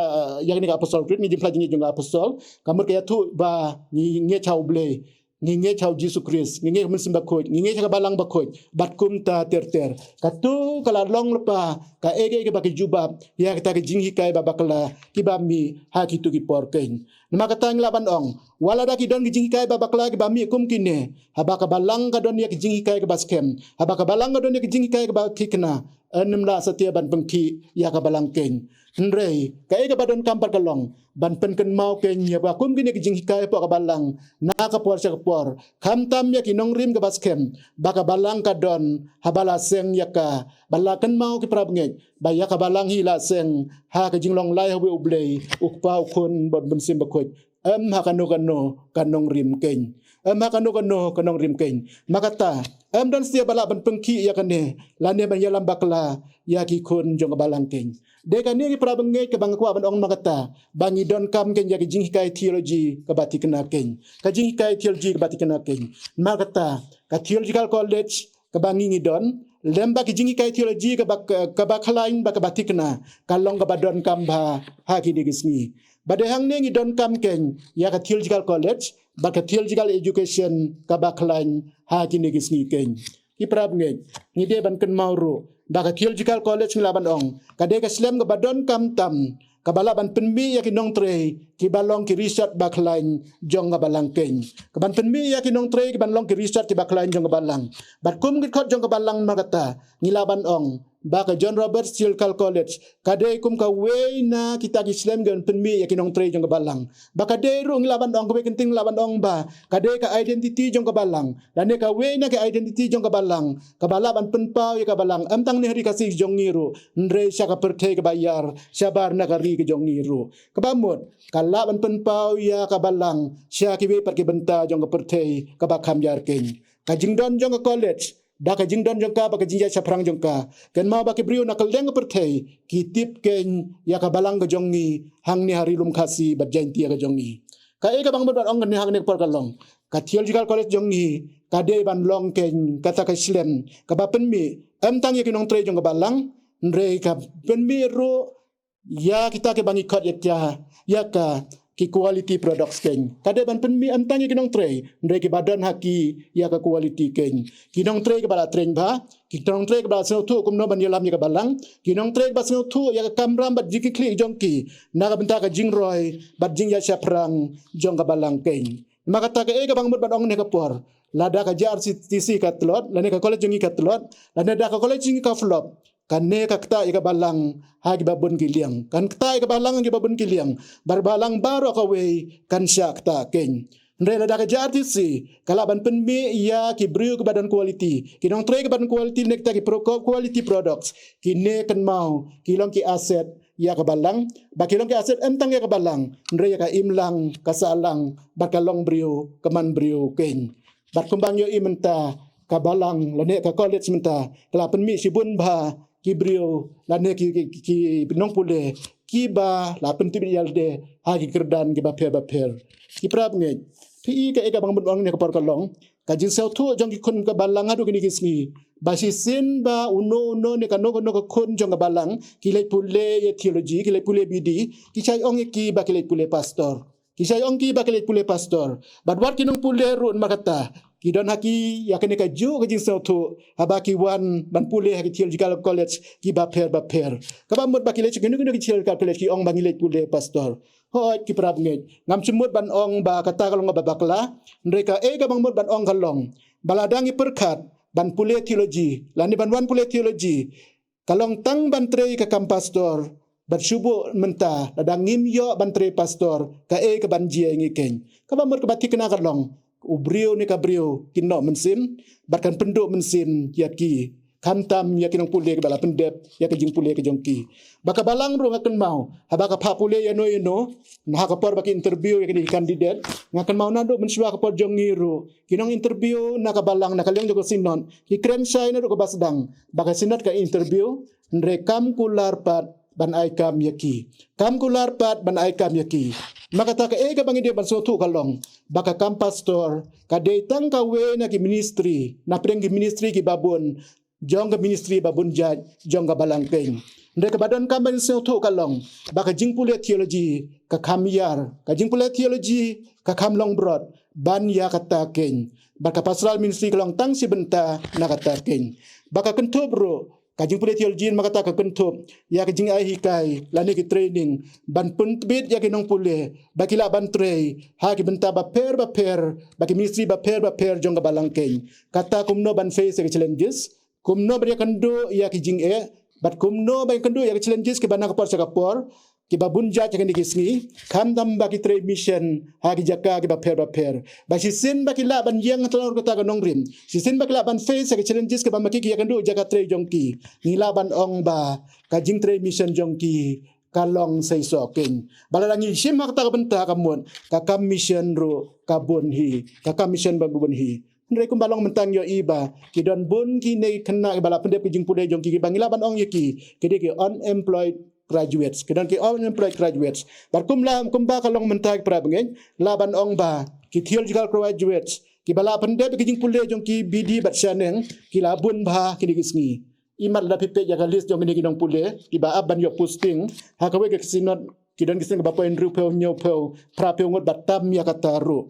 ïa kane ka Apostles' Creed, ne ka jingphla jingngeit jong ka apostol, ka mut ka ïathuh ba ngi ngeit ha U Blei, ngi ngeit ha U Jisu Khrist, ngi ngeit ha U Mynsiem Bakhuid, ngi ngeit ha ka balang bakhuid, bad kumta ter ter. Kato ka la long lypa kaei kaei kaba ki jubab ïa kita ki jinghikai ba bakla kiba mih ha kito ki por keiñ. Namar kata ngi lah ban ong, wat lada ki don ki jinghikai ba bakla kiba mih kum kine, haba ka balang ka don ïa ki jinghikai kaba skhem, haba ka balang ka don ïa ki jinghikai kaba thikna, yn ym lah satia ban pynkhih ïa ka balang keiñ. Hynrei kaei kaba donkam pat ka long ban pynkynmaw keiñ ïa ba kum kine ki jinghikai hapoh ka balang na ka por sha ka por, khamtam ïa ki nongrim kiba skhem ba ka balang ka don, haba la seng ïa ka, ba la kynmaw ki para bangeit ba ïa ka balang hi la seng ha ka jinglong lai ha uwei U Blei, U Kpa, U Khun bad U Mynsiem Bakhuid. Em ha kano kano ka nongrim keiñ. Em ha kano kano ka nongrim keiñ. Namar kata, em don satia ba lah ban pynkhih ïa kane, lane ban ïalam bakla ïa ki khun jong ka balang keiñ. Dei kane ki para bangeit kaba nga kwah ban ong namar kata, ba ngi donkam keiñ ïa ka jinghikai theology kaba thikna keiñ. Ka jinghikai theology kaba thikna keiñ. Namar kata, ka theological college kaba ngi ngi don, lem bad ki jinghikai theology kaba, kaba khlaiñ bad kaba thikna, ka long kaba donkam bha ha kine ki sngi. Bad dei hangne ngi donkam keiñ ïa ka theological college bad ka theological education kaba khlaiñ ha kine ki sngi keiñ. Ki para bangeit, ngi dei ban kynmaw ruh ba ka theological college ngi lah ban ong ka dei ka shlem kaba donkam tam, kaba lah ban pynmih ïa ki nongtrei kiba long ki research ba khlaiñ jong ka balang keiñ, kaban pynmih ïa ki nongtrei kiban long ki research kiba khlaiñ jong ka balang. Bad kum ki khot jong ka balang namar kata, ngi lah ban ong ba ka John Roberts Theological College ka dei kum kawei na kita ki shlem kiban pynmih ïa ki nongtrei jong ka balang. Ba ka dei ruh ngi lah ban ong, kawei ka ktien ngi lah ban ong ba ka dei ka identity jong ka balang, lane kawei na ka identity jong ka balang kaba lah ban pynpaw ïa ka balang, em tang ne ha ri Khasi jong ngi ruh, hynrei sha ka pyrthei kaba ïar, shabar na ka ri ka jong ngi ruh. Kaba mut, ka lah ban pynpaw ïa ka balang sha kiwei pat ki bynta jong ka pyrthei kaba kham ïar keiñ. Ka jingdon jong ka college, da ka jingdon jong ka bad ka jingïaid shaphrang jong ka, kynmaw ba ki briew na kylleng ka pyrthei ki tip keiñ ïa ka balang ka jong ngi hangne ha Ri Lum Khasi bad Jaintia ka jong ngi. Kaei kaba nga mut ban ong kane hangne ka por ka long, ka theological college jong ngi ka dei ban long keiñ kata ka shlem kaba pynmih, em tang ïa ki nongtrei jong ka balang, hynrei ka pynmih ruh ïa kita kiba ngi khot ïa ka, ïa ka ki quality products keiñ. Ka dei ban pynmih em tang ïa ki nongtrei, hynrei kiba don ha ki ïa ka quality keiñ. Ki nongtrei kiba la train bha, ki nongtrei kiba la sngewthuh kumno ban ïalam ïa ka balang, ki nongtrei kiba sngewthuh ïa ka kamram bad jingkitkhlieh jong ki na ka bynta ka jingroi bad jingïaid shaphrang jong ka balang keiñ. Namar kata kaei kaba nga mut ban ong ne ka por, lada ka J R C T C ka tlot, lane ka college jong ngi ka tlot, lane da ka college jong ngi ka flop, kane ka ktah ïa ka balang ha kiba bun ki liang. Kan ktah ïa ka balang ha kiba bun ki liang. Bad ka balang baroh kawei kan shah ktah keiñ. Hynrei lada ka J R T C ka lah ban pynmih ïa ki briew kiba don quality, ki nongtrei kiba don quality ne kita ki pro-, quality products, kine kynmaw ki long ki asset ïa ka balang, ba ki long ki asset em tang ïa ka balang, hynrei ïa ka imlang, ka sahlang bad ka long briew, ka man briew keiñ. Bad kumba ngi ïohi mynta, ka balang lane ka college mynta ka la pynmih shibun bha ki briew lane ki, ki, ki, ki nongpule kiba la pyntip ïa lade ha ki kyrdan kiba pher ba pher. Ki para bangeit, phi i kaei kaba nga mut ban ong ne ka por ka long, ka jingsngewthuh jong ki khun ka balang haduh kine ki sngi, ba shisien ba uno uno ne kano kano ka khun jong ka balang ki leit pule ïa theology, ki leit pule B D, ki shait ong ïa ki ba ki leit pule pastor. Ki shait ong ki ba ki leit pule pastor. Bad wat ki nongpule ruh namar kata, ki don ha ki ïa kane kajuh ka jingsngewthuh haba ki wan ban pule ha ki theological college kiba pher bapher. Kaba mut ba ki leit sha kino kino ki theological college ki ong ba ngi leit pule pastor. Hooid, ki para bangeit, ngam shu mut ban ong ba kata ka long kaba bakla. Hynrei kaei kaba nga mut ban ong ka long ba lada ngi pyrkhat ban pule theology lane ban wan pule theology, ka long tang ban trei ka kam pastor. Bad shu buh mynta, lada ngim ïoh ban trei pastor, kaei kaban jia ïa ngi keiñ? Kaba mut kaba thikna ka long, u briew ne ka briew kin noh mynsiem bad kan pynduh mynsiem ïa ki, khamtam ïa ki nongpule kiba la pyndep ïa ka jingpule ka jong ki. Ba ka balang ruh nga kynmaw, haba ka phah pule ïano ïano, na ha ka por ba ki interview ïa kine ki candidate, nga kynmaw naduh mynshuwa ka por jong ngi ruh, ki nong interview na ka balang, na ka liang jong ka synod, ki kren shai naduh kaba sdang ba ka synod ka interview. Hynrei kam kular pat ban ai kam ïa ki. Kam kular pat ban ai kam ïa ki. Namar kata kaei kaba ngi dei ban sngewthuh ka long ba ka kam pastor ka dei tang kawei na ki ministry, na pdeng ki ministry kiba bun, jong ka ministry ba bun jait jong ka balang keiñ. Hynrei kaba donkam ban sngewthuh ka long ba ka jingpule theology ka kham ïar, ka jingpule theology ka kham long brot ban ïa kata keiñ. Bad ka pastoral ministry ka long tang shi bynta na kata keiñ. Ba ka kynthup ruh, ka jingpule theology namar kata ka kynthup ïa ka jingai hikai lane ki training ban pyntbit ïa ki nongpule ba ki lah ban trei ha ki bynta bapher bapher, bad ki ministry bapher bapher jong ka balang keiñ. Kata kumno ban face ïa ki challenges, kumno ban ïakynduh ïa ki jingeh, bad kumno ban ïakynduh ïa ki challenges kiba na ka por sha ka por, kiba bun jait ha kine ki sngi, khamtam ba ki trei mission ha ki jaka kiba pher bapher. Ba shisien ba ki lah ban ïeng ha tlot kata ka nongrim, shisien ba ki lah ban face ïa ki challenges kiba ma ki ki ïakynduh jaka trei jong ki, ngi lah ban ong ba ka jingtrei mission jong ki ka long seisoh keiñ. Ba lada ngi shim ha kata ka bynta ka mut ka kam mission ruh ka bun hi, ka kam mission ba bun hi. Hynrei kumba long mynta ngi ïohi ba ki don bun kine ki khynnah kiba la pyndep ki jingpule jong ki, kiba ngi lah ban ong ïa ki, ki dei ki unemployed graduates. Ki don ki unemployed graduates. Bad kumla, kumba ka long mynta ki para bangeit, lah ban ong ba ki theological graduates kiba la pyndep ki jingpule jong ki, B D bad shaneng, ki la bun bha kine ki sngi. Imat lada phi peit ïa ka list jong kine ki nongpule kiba ap ban ïoh posting ha kawei ka synod, ki don ki sngi ba poi hynriewphew, hynñiewphew, phraphew ngut ba tam ïa kata ruh.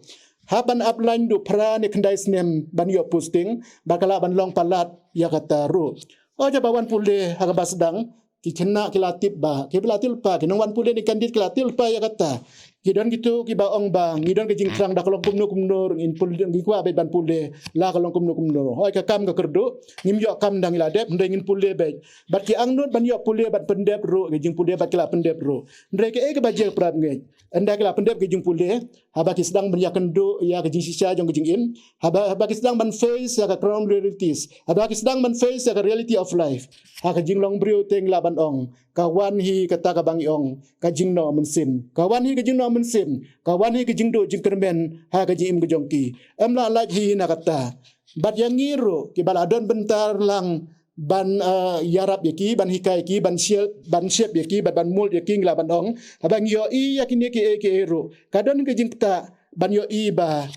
Hap ban ap lain duh phra ne khyndai snem ban ïoh posting, ba ka lah ban long palat ïa kata ruh. O, ïa ba wan pule ha kaba sdang, ki khynnah ki la tip ba, ki la tip ba, ki nongwan pule ne candidate ki la tip ba ïa kata. Ki don kito kiba ong ba ngi don ka jingthrang, da ka long kumno kumno ruh ngin pule, ngi kwah beit ban pule, la ka long kumno kumno. Hooid, ka kam ka kyrduh, ngim ïoh kam da ngi la dep, hynrei ngin pule beit. Bad ki angnud ban ïoh pule, ban pyndep ruh, ka jingpule bad ki la pyndep ruh. Hynrei kaei kaba jia para bangeit, ynda ki la pyndep ka jingpule, haba ki sdang ban ïakynduh ïa ka jingshisha jong ka jingim, haba, haba ki sdang ban face ïa ka ground realities, haba ki sdang ban face ïa ka reality of life, ha ka jinglong briew te ngi lah ban ong, ka wan hi kata kaba ngi ong ka jingnoh mynsiem. Ka wan hi ka jingnoh mynsiem. Ka wan hi ka jingduh jingkyrmen ha ka jingim ka jong ki. Em lah lait hi na kata. Bad ïa ngi ruh kiba la don bynta lang ban, eh, ïarap ïa ki, ban hikai ïa ki, ban shep, ban shep ïa ki, ban, ban mould ïa ki, ngi lah ban ong, haba ngi ïohi ïa kine kiei kiei ruh, ka don ka jingktah ban ïohi ba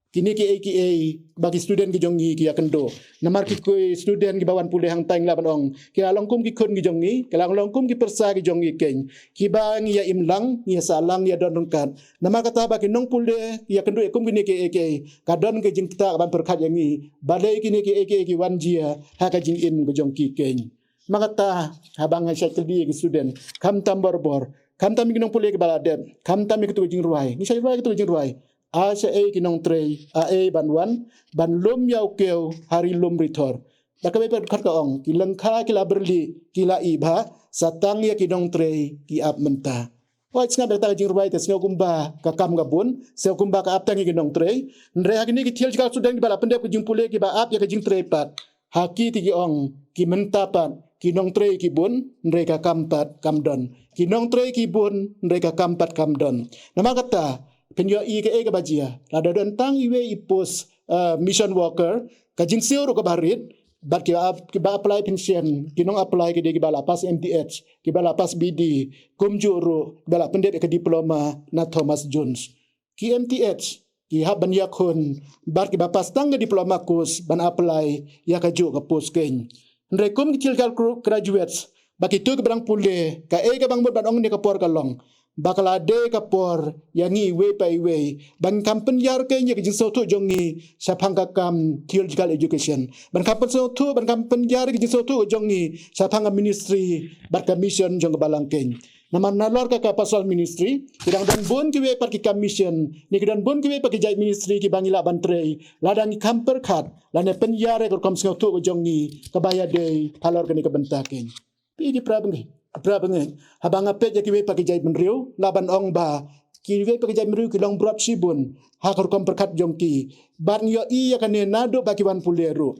kine kiei kiei ba ki student ki jong ngi ki ïakynduh. Namar ki, ki student kiba wan pule hangta, ngi lah ban ong, ki la long kum ki khun ki jong ngi, ki la long kum ki pyrsa ki jong ngi keiñ, kiba ngi ïa im lang, ngi ïa sah lang, ngi ïa don ryngkat. Namar kata ba ki nongpule ki ïakynduh ïa kum kine kiei kiei, ka don ka jingktah ban pyrkhat ïa ngi, balei kine kiei kiei ki wan jia ha ka jingim ka jong ki keiñ. Namar kata, haba nga shait kylli ïa ki student, khamtam barabor, khamtam ïa ki nongpule kiba la dep, khamtam ïa kito ki jingrwai, ngi shait rwai kito ki jingrwai. A shaei ki nongtrei, a ei ban wan, ban lum ïa u kiew ha ri lum ri thor. Da kawei pat ka ong, ki lyngkha ki la byrlih, ki la ih bha, sa tang ïa ki nongtrei ki ap mynta. Hooid, sngap ïa kata ka jingrwai te, sngew kumba ka kam ka bun, sngew kumba ka ap tang ïa ki nongtrei. Hynrei ha kine ki theological student kiba la pyndep ka jingpule, kiba ap ïa ka jingtrei pat, ha ki te ki ong, ki mynta pat ki nongtrei ki bun, hynrei ka kam pat kam don. Ki nongtrei ki bun, hynrei ka kam pat kam don. Namar kata, phin ïohi kaei kaba jia, lada don tang iwei i post, eh, mission worker, ka jingsiew ruh kaba rit, bad kiba ap-, kiba apply phin shem, ki nong apply ki dei kiba la pass M T H, kiba la pass B D, kumjuh ruh kiba la pyndep ïa ka diploma na Thomas Jones. Ki M T H, ki hap ban ïakhun bad kiba pass tang ka diploma course ban apply ïa kajuh ka post keiñ. Hynrei kum ki theological graduates, ba kito kiba dang pule, kaei kaba nga mut ban ong ha kane ka por ka long ba ka la dei ka por ïa ngi iwei pa iwei ba ngin kham pynïar keiñ ïa ka jingsngewthuh jong ngi shaphang ka kam theological education, ban kham pynsngewthuh, ban kham pynïar ïa ka jingsngewthuh jong ngi shaphang ka ministry bad ka mission jong ka Balang keiñ. Namar nalor ka, ka pastoral ministry, ki dang don bun kiwei pat ki kam mission, ne ki don bun kiwei pat ki jait ministry kiba ngi lah ban trei lada ngi kham pyrkhat lane pynïar ïa ka rukom sngewthuh ka jong ngi kaba ïadei halor kane ka bynta keiñ. Phi ki para bangeit, para bangeit, haba nga peit ïa kiwei pat ki jait bynriew, lah ban ong ba kiwei pat ki jait bynriew ki long brot shibun ha ka rukom pyrkhat jong ki. Bad ngi ïohi ïa kane naduh ba ki wan pule ruh.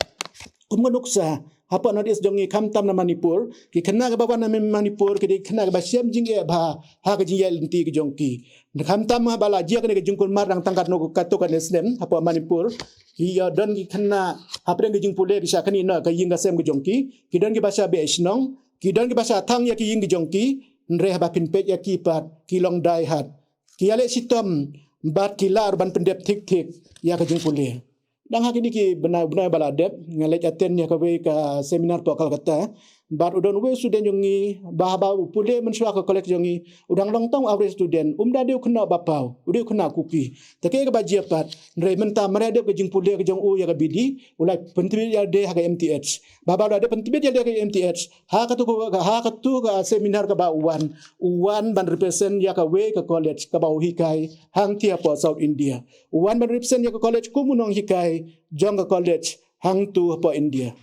Kum ka nuksa hapoh North East jong ngi, khamtam na Manipur, ki khynnah kiba wan na Manipur ki dei ki khynnah kiba shem jingeh bha ha ka jingïaid lynti ka jong ki. Khamtam haba la jia kane ka jingkulmar dang tang katno, katto katne snem hapoh Manipur, ki ïa don ki khynnah hapdeng ka jingpule ki shah knieh noh ka ïing ka sem ka jong ki, ki don kiba shah beh shnong, ki don kiba shah thang ïa ki ïing ka jong ki. Hynrei haba phin peit ïa ki pat, ki long die hard, ki ïaleh shitom bad ki lah ruh ban pyndep thik thik ïa ka jingpule. Dang ha kine ki bnai, bnai ba la dep, nga leit attend ïa kawei ka seminar hapoh Kolkata. Bad u don uwei u student jong ngi ba haba u pule mynshuwa ka college jong ngi, u dang long tang u average student, um da dei u khynnah ba paw, u dei u khynnah Kuki. Te kaei kaba jia pat, hynrei mynta mar ïa dep ka jingpule ka jong u ïa ka B D, u la pyntbit ïalade ha ka M T H. Ba haba u la dep pyntbit ïalade ha ka M T H, ha katu ka, ha katu ka seminar kaba u wan, u wan ban represent ïa kawei ka college kaba u hikai hangtei hapoh South India. U wan ban represent ïa ka college kum u nonghikai jong ka college hangtu hapoh India.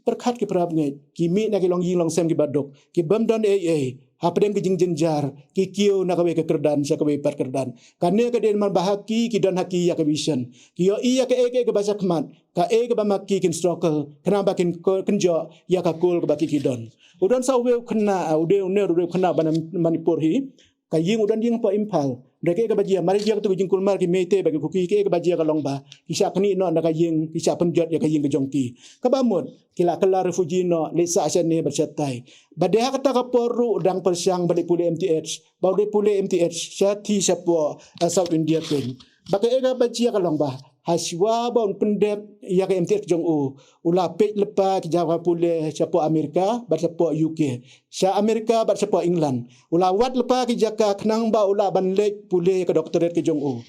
Pyrkhat ki para bangeit, ki mih na ki longïing longsem kiba duk, ki bym don ei ei, hapdeng ka jingjynjar ki kiew na kawei ka kyrdan sha kawei pat kyrdan. Kane ka dei namar ba ha ki, ki don ha ki ïa ka vision, ki ïohi ïa kaei kaei kaba shakhmat, kaei kaba ma ki kin struggle khnang ba kin ko-, kynjoh ïa ka goal kaba ki, ki don. U don sa uwei u khynnah, u dei une ruh u dei u khynnah ba na Manipur hi. Ka ïing u don ïing hapoh Imphal. Hynrei kaei kaba jia, mar ïa jia katu ka jingkulmar ki Meitei bad ki Kuki, kaei kaba jia ka long ba ki shah knieh noh na ka ïing, ki shah pynjot ïa ka ïing ka jong ki. Kaba mut ki la kylla refugee noh, leit sah shane bad shatai. Bad dei ha kata ka por ruh u dang pyrshang ban leit pule M T H, ba u dei pule M T H shathie shapoh, eh, South India keiñ. Ba kaei kaba jia ka long ba hashwa ba un pyndep ïa ka M T H jong u, u la peit lypa ki jaka pule shapoh America bad shapoh U K, sha America bad shapoh England. U la wad lypa ki jaka khnang ba u lah ban leit pule ïa ka doctorate ka jong u.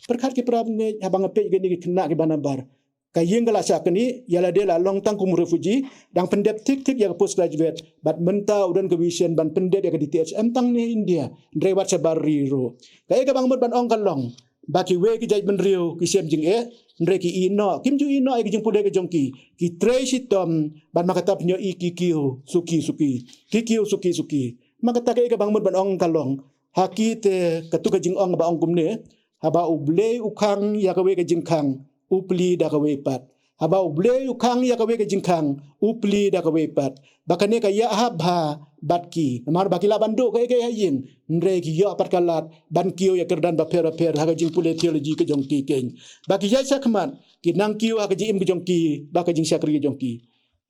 Pyrkhat ki para bangeit, haba nga peit kine ki khynnah kiba nabar, ka ïing ka la shah knieh, ïalade la long tang kum u refugee, dang pyndep thik thik ïa ka postgraduate, bad mynta u don ka vision ban pyndep ïa ka D T H M tang ne India, hynrei wat shabar ri ruh. Kaei kaba nga mut ban ong ka long ba kiwei ki jait bynriew ki shem jingeh, hynrei ki ïeh noh, kim ju ïeh noh ïa ka jingpule ka jong ki, ki trei shitom, bad ma kata phin ïohi ki kiew suki suki, ki kiew suki suki. Ma kata kaei kaba nga mut ban ong ka long, ha ki te katu ka jingong ba ong kumne, haba U Blei u khang ïa kawei ka jingkhang, u plie da kawei pat. Haba U Blei u khang ïa kawei ka jingkhang, u plie da kawei pat. Ba kane ka ïahap bha bad ki. Namar ba ki lah ban duh kaei kaei ha ïing, hynrei ki ïoh pat ka lad ban kiew ïa kyrdan bapher bapher ha ka jingpule theology ka jong ki keiñ. Ba ki ïaid shakhmat, ki nang kiew ha ka jingim ka jong ki bad ka jingshakri ka jong ki.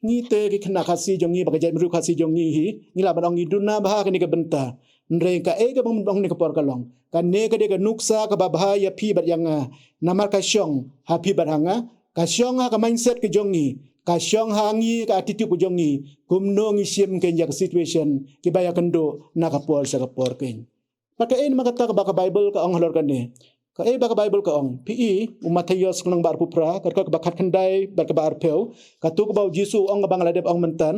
Ngi te ki khynnah Khasi jong ngi bad ka jaitbynriew Khasi jong ngi hi, ngi lah ban ong ngi duna bha ha kane ka bynta. Hynrei kaei kaba nga mut ban ong ha kane ka por ka long, kane ka dei ka nuksa kaba bha ïa phi bad ïa nga. Namar ka shong ha phi bad ha nga, ka shong ha ka mindset ka jong ngi, ka shong ha ngi, ka attitude ka jong ngi, kumno ngi shim keiñ ïa ka situation kiba ïakynduh na ka por sha ka por keiñ. Bad kaei namar kata kaba ka Baibl ka ong halor kane? Kaei ba ka Baibl ka ong? Phi i u Mathaios lynnong ba arphew phra, ka dkhot kaba khatkhyndai bad kaba arphew, katu kaba u Jisu u ong kaba nga la dep ong mynta,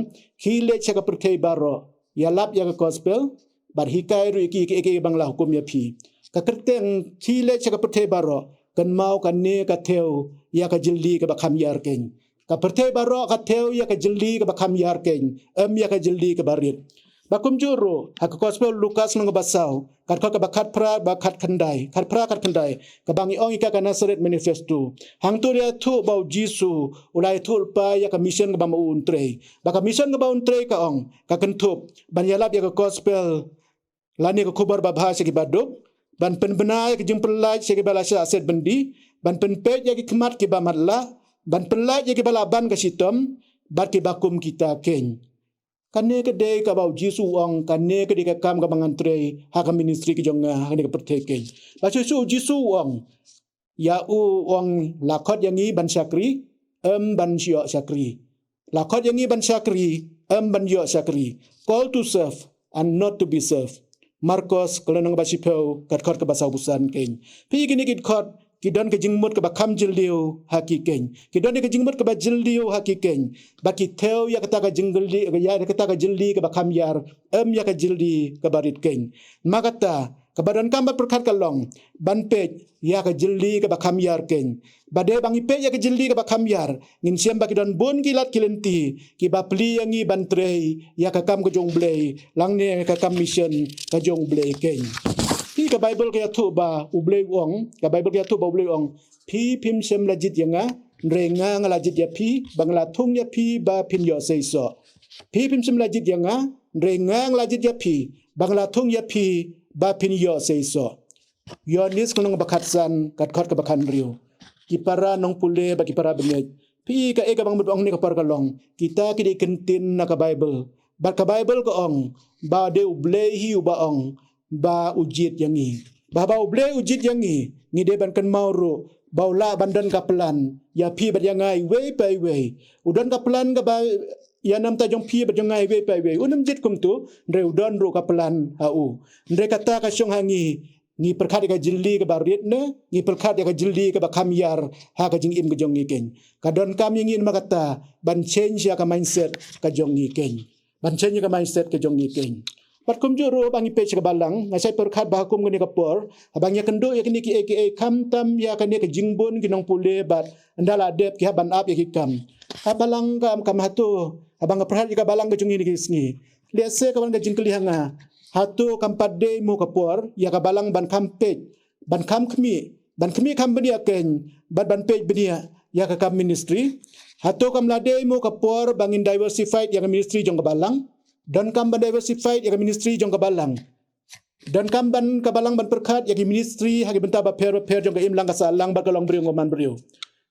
khie leit sha ka pyrthei baroh, ïalap ïa ka gospel, bad hikai ruh ïa ki kaei kaei ba nga la hukum ïa phi. Ka kyrteng khie leit sha ka pyrthei baroh, kynmaw kane ka thew ïa ka jylli kaba kham ïar keiñ. Ka pyrthei baroh ka thew ïa ka jylli kaba kham ïar keiñ, em ïa ka jylli kaba rit. Ba kumjuh ruh, ha ka gospel Lukas lynnong ba saw, ka dkhot kaba khatphra bad khatkhyndai, khatphra khatkhyndai, kaba ngi ong ïa ka ka Nazareth Manifesto. Hangto la ïathuh ba u Jisu u la ïathuh lypa ïa ka mission kaba ma u un trei. Ba ka mission kaba un trei ka ong, ka kynthup ban ïalap ïa ka gospel, lane ka khubor babha sha kiba duk, ban pynbna ïa ka jingpyllait sha kiba la shah set byndi, ban pynpeit ïa ki khmat kiba matlah, ban pyllait ïa kiba la ban ka shitom, bad kiba kum kita keiñ. Kane ka dei kaba u Jisu u ong, kane ka dei ka kam kaba ngan trei ha ka ministry ka jong nga ha kane ka pyrthei keiñ. Ba shuh shuh u Jisu u ong, Ïa u ong la khot ïa ngi ban shakri, em ban ïoh shakri. La khot ïa ngi ban shakri, em ban ïoh shakri. Call to serve and not to be served. Markos ka lynnong ba shiphew, ka dkhot kaba sawphew san keiñ. Phi kine ki dkhot, ki don ka jingmut kaba kham jylliew ha ki keiñ. Ki don ka jingmut kaba jylliew ha ki keiñ. Ba ki thew ïa kata ka jingkylli, ïa kata ka jylli kaba kham ïar, em ïa ka jylli kaba rit keiñ. Ma kata, kaba donkam ban pyrkhat ka long, ban peit ïa ka jylli kaba kham ïar keiñ. Ba dei ba ngi peit ïa ka jylli kaba kham ïar, ngin shem ba ki don bun ki lad ki lynti kiba plie ïa ngi ban trei ïa ka kam ka jong U Blei, lane ka kam mission ka jong U Blei keiñ. Phi, ka Baibl ka ïathuh ba U Blei u ong, ka Baibl ka ïathuh ba U Blei u ong, phi phim shym la jied ïa nga, hynrei nga nga la jied ïa phi, ba nga la thung ïa phi ba phin ïoh seisoh. Phi phim shym la jied ïa nga, hynrei nga nga la jied ïa phi, ba nga la thung ïa phi ba phin ïoh seisoh. Ïoannis ka lynnong ba khatsan, ka dkhot kaba khathynriew. Ki para nongpule bad ki para bangeit, phi, kaei kaba nga mut ban ong ha kane ka por ka long, kita ki dei kyntien na ka Baibl. Bad ka Baibl ka ong ba dei U Blei hi uba ong ba u jied ïa ngi. Ba haba U Blei u jied ïa ngi, ngi dei ban kynmaw ruh ba u lah ban don ka plan ïa phi bad ïa nga iwei pa iwei. U don ka plan kaba ïa na bynta jong phi bad jong nga iwei pa iwei. Um jied kumto, hynrei u don ruh ka plan ha u. Hynrei kata ka shong ha ngi, ngi pyrkhat ïa ka jylli kaba rit ne ngi pyrkhat ïa ka jylli kaba kham ïar ha ka jingim ka jong ngi keiñ. Ka donkam ïa ngi namar kata ban change ïa ka mindset ka jong ngi keiñ. Ban change ïa ka mindset ka jong ngi keiñ. Bad kumjuh ruh, haba ngi peit sha ka balang, nga shait pyrkhat ba ha kum kane ka por, haba ngi ïakynduh ïa kine kiei kiei, khamtam ïa kane ka jingbun ki nongpule bad ynda la dep ki hap ban ap ïa ki kam. Ka balang kam, kam hato, haba nga pyrkhat ïa ka balang ka jong ngi kine ki sngi, lehse ka wan ka jingkylli ha nga, hato kam pat dei mo ka por ïa ka balang ban kham peit, ban kham khmih, ban khmih kham bniah keiñ, bad ban peit bniah ïa ka kam ministry? Hato kam la dei mo ka por ba ngin diversified ïa ka ministry jong ka balang? Donkam ban diversified ïa ka ministry jong ka balang. Donkam ban ka balang ban pyrkhat ïa ki ministry ha ki bynta bapher bapher jong ka imlang ka sahlang bad ka longbriew ka manbriew.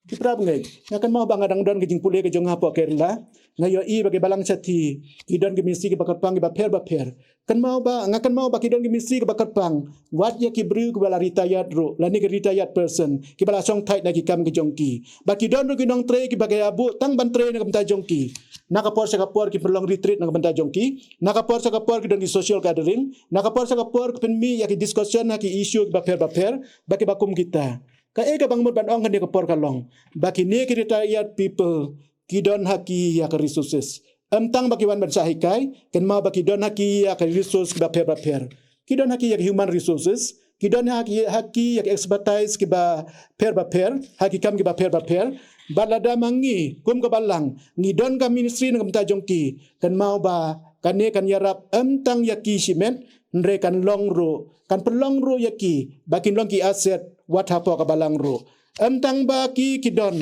Ki para bangeit, nga kynmaw ba nga dang don ka jingpule ka jong nga hapoh Kerala. Nga ïohi ba ki balang shathie ki don ki ministry kiba kyrpang kiba pher bapher. Kynmaw ba, nga kynmaw ba ki don ki ministry kiba kyrpang wat ïa ki briew kiba la retired ruh, lane ki retired person kiba la shong thait na ki kam ki jong ki. Ba ki don ruh ki nongtrei kiba ïa buh tang ban trei na ka bynta jong ki. Na ka por sha ka por ki pynlong retreat na ka bynta jong ki. Na ka por sha ka por ki don ki social gathering. Na ka por sha ka por ki pynmih ïa ki discussion ha ki issue kiba pher bapher, ba kiba kum kita. Kaei kaba nga mut ban ong ha kane ka por ka long ba kine ki retired people ki don ha ki ïa ka resources. Em tang ba ki wan ban shah hikai, kynmaw ba ki don ha ki ïa ka resource kiba pher bapher. Ki don ha ki ïa ka human resources, ki don ha ki, ha ki ïa ka expertise kiba pher bapher ha ki kam kiba pher bapher. Bad lada ma ngi kum ka balang ngi don ka ministry na ka bynta jong ki, kynmaw ba kane kan ïarap em tang ïa ki shimet, hynrei kan long ruh, kan pynlong ruh ïa ki ba kin long ki asset wat hapoh ka balang ruh. Em tang ba ki, ki don,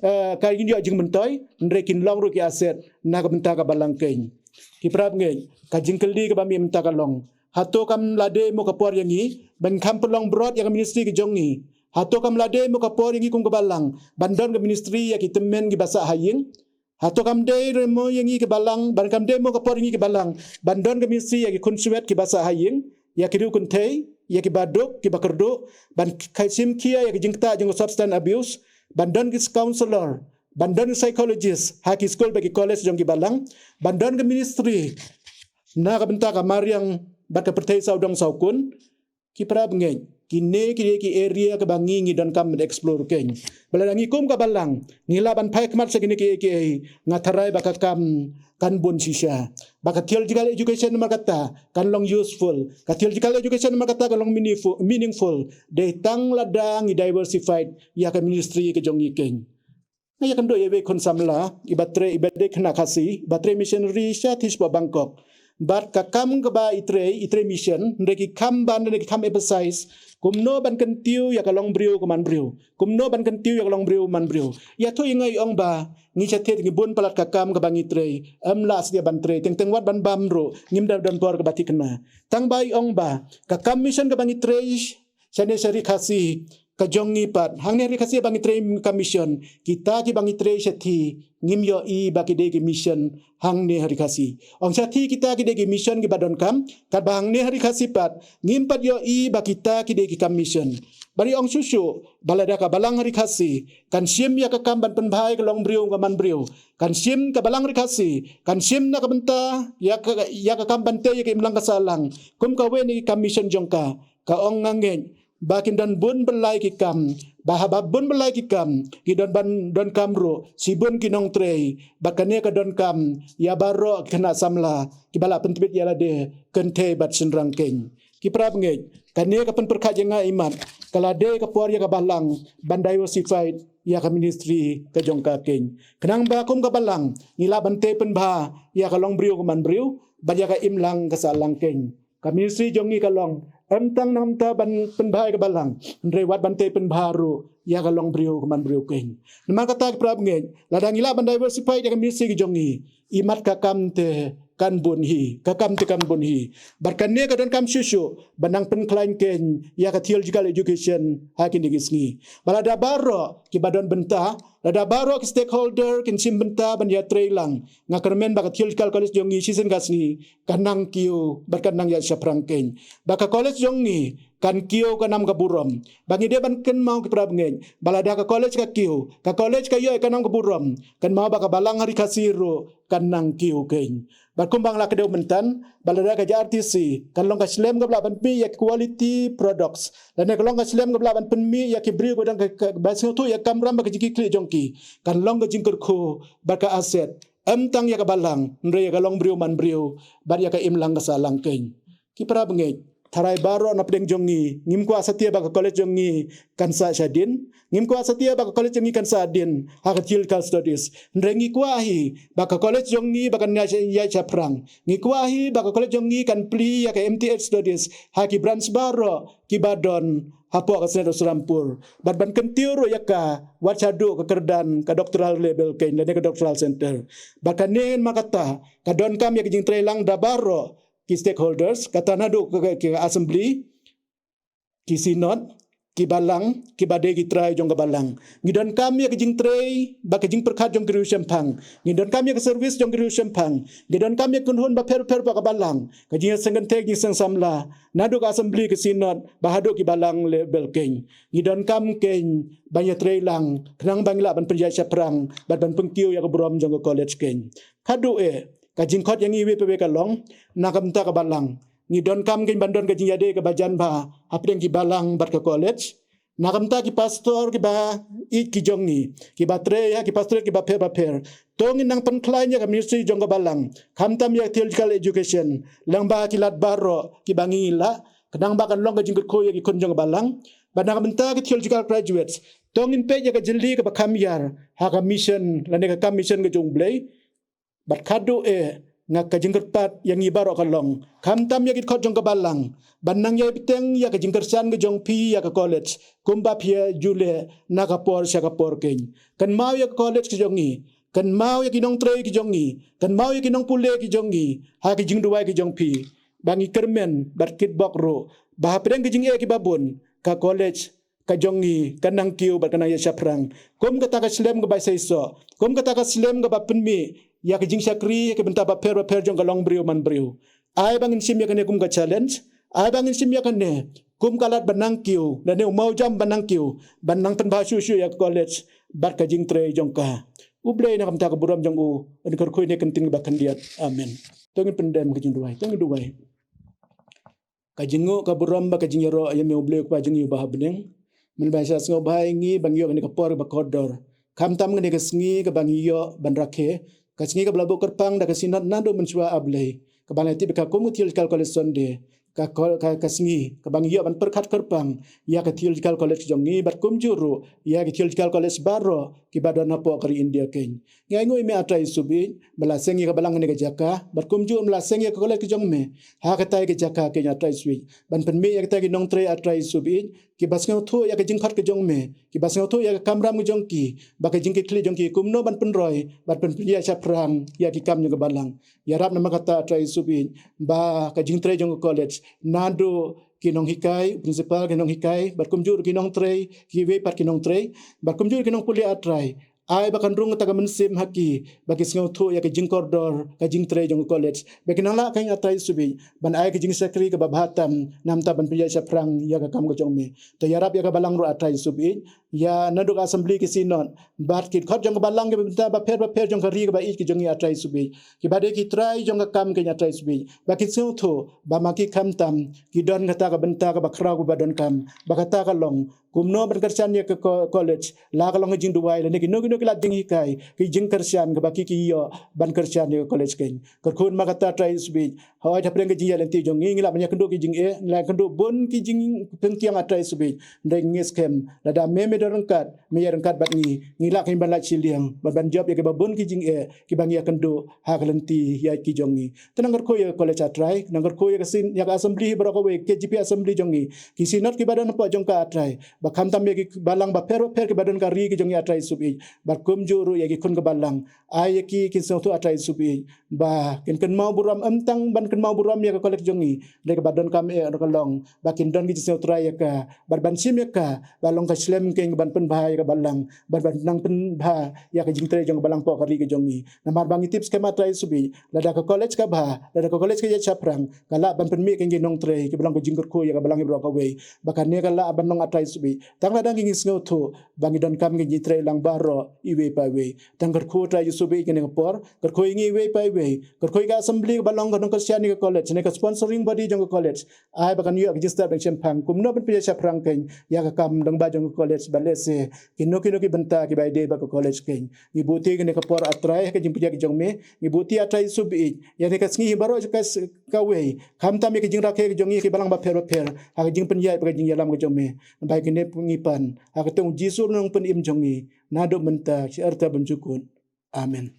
eh, ka jingïoh jingmyntoi, hynrei kin long ruh ki asset na ka bynta ka balang keiñ. Ki para bangeit, ka jingkylli kaba mih mynta ka long, hato kam la dei mo ka por ïa ngi ban kham pynlong broad ïa ka ministry ka jong ngi? Hato kam la dei mo ka por ïa ngi kum ka balang ban don ka ministry ïa ki tymmen kiba sah ha ïing? Hato kam dei re mo ïa ngi ki balang, ban kam dei mo ka por ïa ngi ki balang ban don ka ministry ïa ki khunswet kiba sah ha ïing, ïa ki riew kynthei, ïa kiba duk kiba kyrduh, ban k-, shim khia ïa ki jingktah jong ka substance abuse, ban don ki counselor, ban don ki psychologist ha ki skul bad ki college jong ki balang, ban don ka ministry na ka bynta ka mariang bad ka pyrthei sawdong sawkun? Ki para bangeit, kine ki dei ki area kiba ngi, ngi donkam ban explore keiñ. Ba lada ngi kum ka balang ngi lah ban phai khmat sha kine kiei kiei, nga tharai ba ka kam kan bun shisha. Ba ka theological education namar kata kan long useful. Ka theological education namar kata kan long meaningful, meaningful. Dei tang lada ngi diversified ïa ka ministry ka jong ngi keiñ. Nga ïakynduh ïa iwei i khun samla iba trei, iba dei khynnah Khasi, iba trei missionary sha, shapoh Bangkok. Bad ka kam kaba i trei, i trei mission, hynrei ki kham ban, hynrei ki kham emphasize kumno ban kyntiew ïa ka longbriew ka manbriew. Kumno ban kyntiew ïa ka longbriew manbriew. Ïathuh ïa nga, i ong ba ngi shatei ngi bun palat ka kam kaba ngi trei, em lah sdang ban trei, teng teng wat ban bam ruh ngim da don por kaba thikna. Tang ba i ong ba ka kam mission kaba ngi trei shane sha ri Khasi, ka jong ngi pat, hangne ha ri Khasi ba ngi trei ka mission, kita kiba ngi trei shathie, ngim ïohi ba ki dei ki mission hangne ha ri Khasi. Ong shathie kita ki dei ki mission kiba donkam, katba hangne ha ri Khasi pat, ngim pat ïohi ba kita ki dei ki kam mission. Bad ngi ong shuh shuh ba lada ka balang ha ri Khasi kan shim ïa ka kam ban pynbha ïa ka longbriew ka manbriew, kan shim, ka balang ha ri Khasi kan shim na ka bynta ïa ka, ïa ka kam ban tei ïa ka imlang ka sahlang kum kawei na ki kam mission jong ka, ka ong nga ngeit ba kin don bun ban lai ki kam, ba haba bun ban lai ki kam, ki don ban, donkam ruh shibun ki nongtrei, bad kane ka donkam ïa baroh ki khynnah samla kiba la pyntbit ïa lade kynthei bad shynrang keiñ. Ki para bangeit, kane ka pynpyrkhat ïa nga imat, ka la dei ka por ïa ka balang ban diversify ïa ka ministry ka jong ka keiñ. Khnang ba kum ka balang ngi lah ban tei pynbha ïa ka longbriew ka manbriew bad ïa ka imlang ka sahlang keiñ. Ka ministry jong ngi ka long, ym tang namar ban pynbha ïa ka balang, hynrei wat ban tei pynbha ruh ïa ka longbriew ka manbriew keiñ. Namar kata ki para bangeit, lada ngi lah ban diversify ïa ka ministry ka jong ngi, imat ka kam te kan bun hi, ka kam te kan bun hi. Bad kane ka donkam shuh shuh ban nang pynkhlaiñ keiñ ïa ka theological education ha kine ki sngi. Ba lada baroh kiba don bynta, lada baroh ki stakeholder kin shim bynta ban ïatrei lang, nga kyrmen ba ka theological college jong ngi shisien ka sngi kan nang kiew bad kan nang ïaid shaphrang keiñ. Ba ka college jong ngi kan kiew ka nam ka burom. Ba ngi dei ban kynmaw ki para bangeit ba lada ka college ka kiew, ka college ka ïoh ïa ka nam ka burom, kynmaw ba ka balang ha ri Khasi ruh kan nang kiew keiñ. Bad kumba nga la kdew myntan, ba lada ka J R T C kan long ka shlem kaba lah ban pynmih ïa ki quality products, lane ka long ka shlem kaba lah ban pynmih ïa ki briew ba dang ka, ka, ba sngewthuh ïa ka kamram bad ka jingkitkhlieh jong ki, kan long ka jingkyrkhu bad ka asset, ym tang ïa ka balang, hynrei ïa ka longbriew manbriew bad ïa ka imlang ka sahlang keiñ. Ki para bangeit, tharai baroh na pdeng jong ngi, ngim kwah satia ba ka college jong ngi kan sah shadien, ngim kwah satia ba ka college jong ngi kan sah hadien ha ka theological studies, hynrei ngi kwah hi ba ka college jong ngi ba kan ïaid, ïaid shaphrang. Ngi kwah hi ba ka college jong ngi kan plie ïa ka M T H studies ha ki branch baroh kiba don hapoh ka Synod of Serampore, bad ban kyntiew ruh ïa ka wat shaduh ka kyrdan ka doctoral level keiñ, lane ka doctoral center. Bad kane namar kata ka donkam ïa ka jingtrei lang da baroh ki stakeholders, kata naduh ka, ka, ka assembly, ki synod, ki balang, kiba dei ki trai jong ka balang. Ngi donkam ïa ka jingtrei bad ka jingpyrkhat jong ki riew shemphang. Ngi donkam ïa ka service jong ki riew shemphang. Ngi donkam ïa ka kynhun bapher bapher bad ka balang, ka jingïaseng kynthei, ka jingïaseng samla, naduh ka assembly, ka synod, bad haduh ki balang level keiñ. Ngi donkam keiñ ban ïatrei lang khnang ba ngi lah ban pynïaid shaphrang bad ban pynkiew ïa ka burom jong ka college keiñ. Haduh eh, ka jingkhot ïa ngi iwei pa iwei ka long, na ka bynta ka balang, ngi donkam keiñ ban don ka jingïadei kaba jan bha hapdeng ki balang bad ka college. Na ka bynta ki pastor kiba ïeit ki jong ngi, kiba trei ha ki pastorate kiba pher bapher, to ngin nang pynkhlaiñ ïa ka ministry jong ka balang, khamtam ïa ka theological education, lyngba ki lad baroh kiba ngi lah, khnang ba kan long ka jingkyrkhu ïa ki khun jong ka balang. Bad na ka bynta ki theological graduates, to ngin peit ïa ka jylli kaba kham ïar ha ka mission, lane ka kam mission ka jong U Blei. Bad haduh eh, nga, ka jingkyrpad ïa ngi baroh ka long, khamtam ïa ki dkhot jong ka balang, ban nang ïai bteng ïa ka jingkyrshan ka jong phi ïa ka college kumba phi ïa ju leh na ka por sha ka por keiñ. Kynmaw ïa ka college ka jong ngi, kynmaw ïa ki nongtrei ki jong ngi, kynmaw ïa ki nongpule ki jong ngi ha ki jingduwai ki jong phi. Ba ngi kyrmen bad kitbok ruh ba hapdeng ki jingeh kiba bun, ka college ka jong ngi kan nang kiew bad kan nang ïaid shaphrang kum kata ka shlem kaba seisoh, kum kata ka shlem kaba pynmih ïa ka jingshakri ha ki bynta bapher bapher jong ka longbriew manbriew. Ai ba ngin shim ïa kane kum ka challenge, ai ba ngin shim ïa kane kum ka lad ban nang kiew, lane u mawjam ban nang kiew, ban nang pynbha shuh shuh ïa ka college bad ka jingtrei jong ka. U Blei na ka bynta ka burom jong u un kyrkhu ïa kane ka ktien kaba khyndiat. Amen. To ngin pyndem ka jingduwai, to ngin duwai. Ka jingnguh, ka burom bad ka jingïaroh ïa me U Blei U Kpa jong ngi uba ha bneng. Mynba sha sngewbha ïa ngi ba ngi ïoh kane ka por ba kordor, khamtam kane ka sngi kaba ngi ïoh ban rakhe, ka sngi kaba la buh kyrpang da ka synod naduh mynshuwa, A Blei, kaba ngi la tip ïa ka kum ka Theological College Sunday. Ka, ka, ka sngi kaba ngi ïoh ban pyrkhat kyrpang ïa ka Theological College jong ngi bad kumjuh ruh ïa ka Theological College baroh kiba don hapoh ka ri India keiñ. Ngi ainguh ïa me, A Trai Jisu baieit, ba la seng ïa ka balang ha kane ka jaka, bad kumjuh me la seng ïa ka college ka jong me ha katei ka jaka keiñ, A Trai Jisu baieit, ban pynmih ïa kita ki nongtrei, A Trai Jisu baieit, kiba sngewthuh ïa ka jingkhot ka jong me, kiba sngewthuh ïa ka kamram ka jong ki, bad ka jingkitkhlieh jong ki kumno ban pynroi bad pynïaid shaphrang ïa ki kam jong ka balang. Ïarap namar kata, A Trai Jisu baieit, ba ka jingtrei jong ka college naduh ki nonghikai, principal, ki nonghikai, bad kumjuh ruh ki nongtrei, kiwei pat ki nongtrei, bad kumjuh ruh ki nongpule, A Trai. Ai ba kan rung kata ka mynsiem ha ki, ba ki sngewthuh ïa ka jingkordor, ka jingtrei jong ka college. Ba kin nang lah kein, A Trai Ïsuh baieit, ban ai ka jingshakri kaba bha tam, namar ban pynïaid shaphrang ïa ka kam ka jong me. To ïarap ïa ka balang ruh, A Trai Ïsuh baieit. Ïa naduh ka assembly, ki synod, bad ki dkhot jong ka balang, kiba bynta bapher bapher jong ka ri kaba ïeit ka jong ngi, A Trai Ïsuh baieit. Kiba dei ki trai jong ka kam kein, A Trai Ïsuh baieit. Ba kin sngewthuh ba ma ki khamtam ki don kata ka bynta kaba khraw, kaba donkam, ba kata ka long kumno ban kyrshan ïa ka ko-, college, la ka long ka jingduwai lane kino kino ki lad jinghikai, ki jingkyrshan kaba ki, ki ïoh ban kyrshan ïa ka college kein. Kyrkhu ma kata, A Trai Ïsuh baieit. Hooid, hapdeng ka jingïaid lynti jong ngi, ngi lah ban ïakynduh ki jingeh, ngi lah ïakynduh bun ki jingpynkhiang, A Trai Ïsuh baieit. Hynrei ngi ngeit skhem lada me, me don ryngkat, me ïaid ryngkat bad ngi, ngi lah kein ban lait shiliang, ban, ban jop ïa kiba bun ki jingeh kiba ngi ïakynduh ha ka lynti ïaid ki jong ngi. Te nang kyrkhu ïa ka college, A Trai, nang kyrkhu ïa ka syn-, ïa ka assembly baroh kawei, K J P assembly jong ngi, ki synod kiba don hapoh jong ka, A Trai, ba khamtam ïa ki balang bapher bapher kiba don ha ka ri ka jong ngi, A Trai Ïsuh baieit, bad kumjuh ruh ïa ki khun ka balang. Ai ïa ki kin sngewthuh, A Trai Ïsuh baieit, ba kin kynmaw burom, ym tang ban kynmaw burom ïa ka college jong ngi, hynrei kaba donkam eh ka long ba kin don ki jingsngewthuh ïa ka, bad ban shim ïa ka ba long ka shlem kein ban pynbha ïa ka balang, bad ban nang pynbha ïa ka jingtrei jong ka balang hapoh ka ri ka jong ngi. Namar ba ngi tip skhem, A Trai Ïsuh baieit, lada ka college ka bha, lada ka college ka ïaid shaphrang, ka lah ban pynmih kein ki nongtrei kiba long ka jingkyrkhu ïa ka balang baroh kawei. Ba kane ka lah ban long, A Trai Ïsuh baieit, tang lada ngi, ngi sngewthuh ba ngi donkam ki jingtrei lang baroh, iwei pa iwei. Te nang kyrkhu, A Trai Ïsuh baieit, kane ka por, kyrkhu ïa ngi iwei pa iwei, kyrkhu ïa ka assembly kaba long ka nongkyrshan ïa ka college, ne ka sponsoring body jong ka college. Ai ba kan ïoh ka jingstad bad shemphang kumno ban pynïaid shaphrang kein ïa ka kam dang ba jong ka college, bad lehse kino kino ki bynta kiba ïadei bad ka college kein. Ngi buh ïa kane ka por, A Trai, ha ka jingpynïaid jong me. Ngi buh ïa, A Trai Ïsuh baieit, ïa kane ka sngi baroh ka s-, kawei, khamtam ïa ka jingrakhe ka jong ngi ïa ki balang bapher bapher, ha ka jingpynïaid bad ka jingïalam ka jong me. Namar kane ngi pan ha ka kyrteng U Jisu Nongpynim jong ngi, naduh mynta sha arta bymjukut. Amen.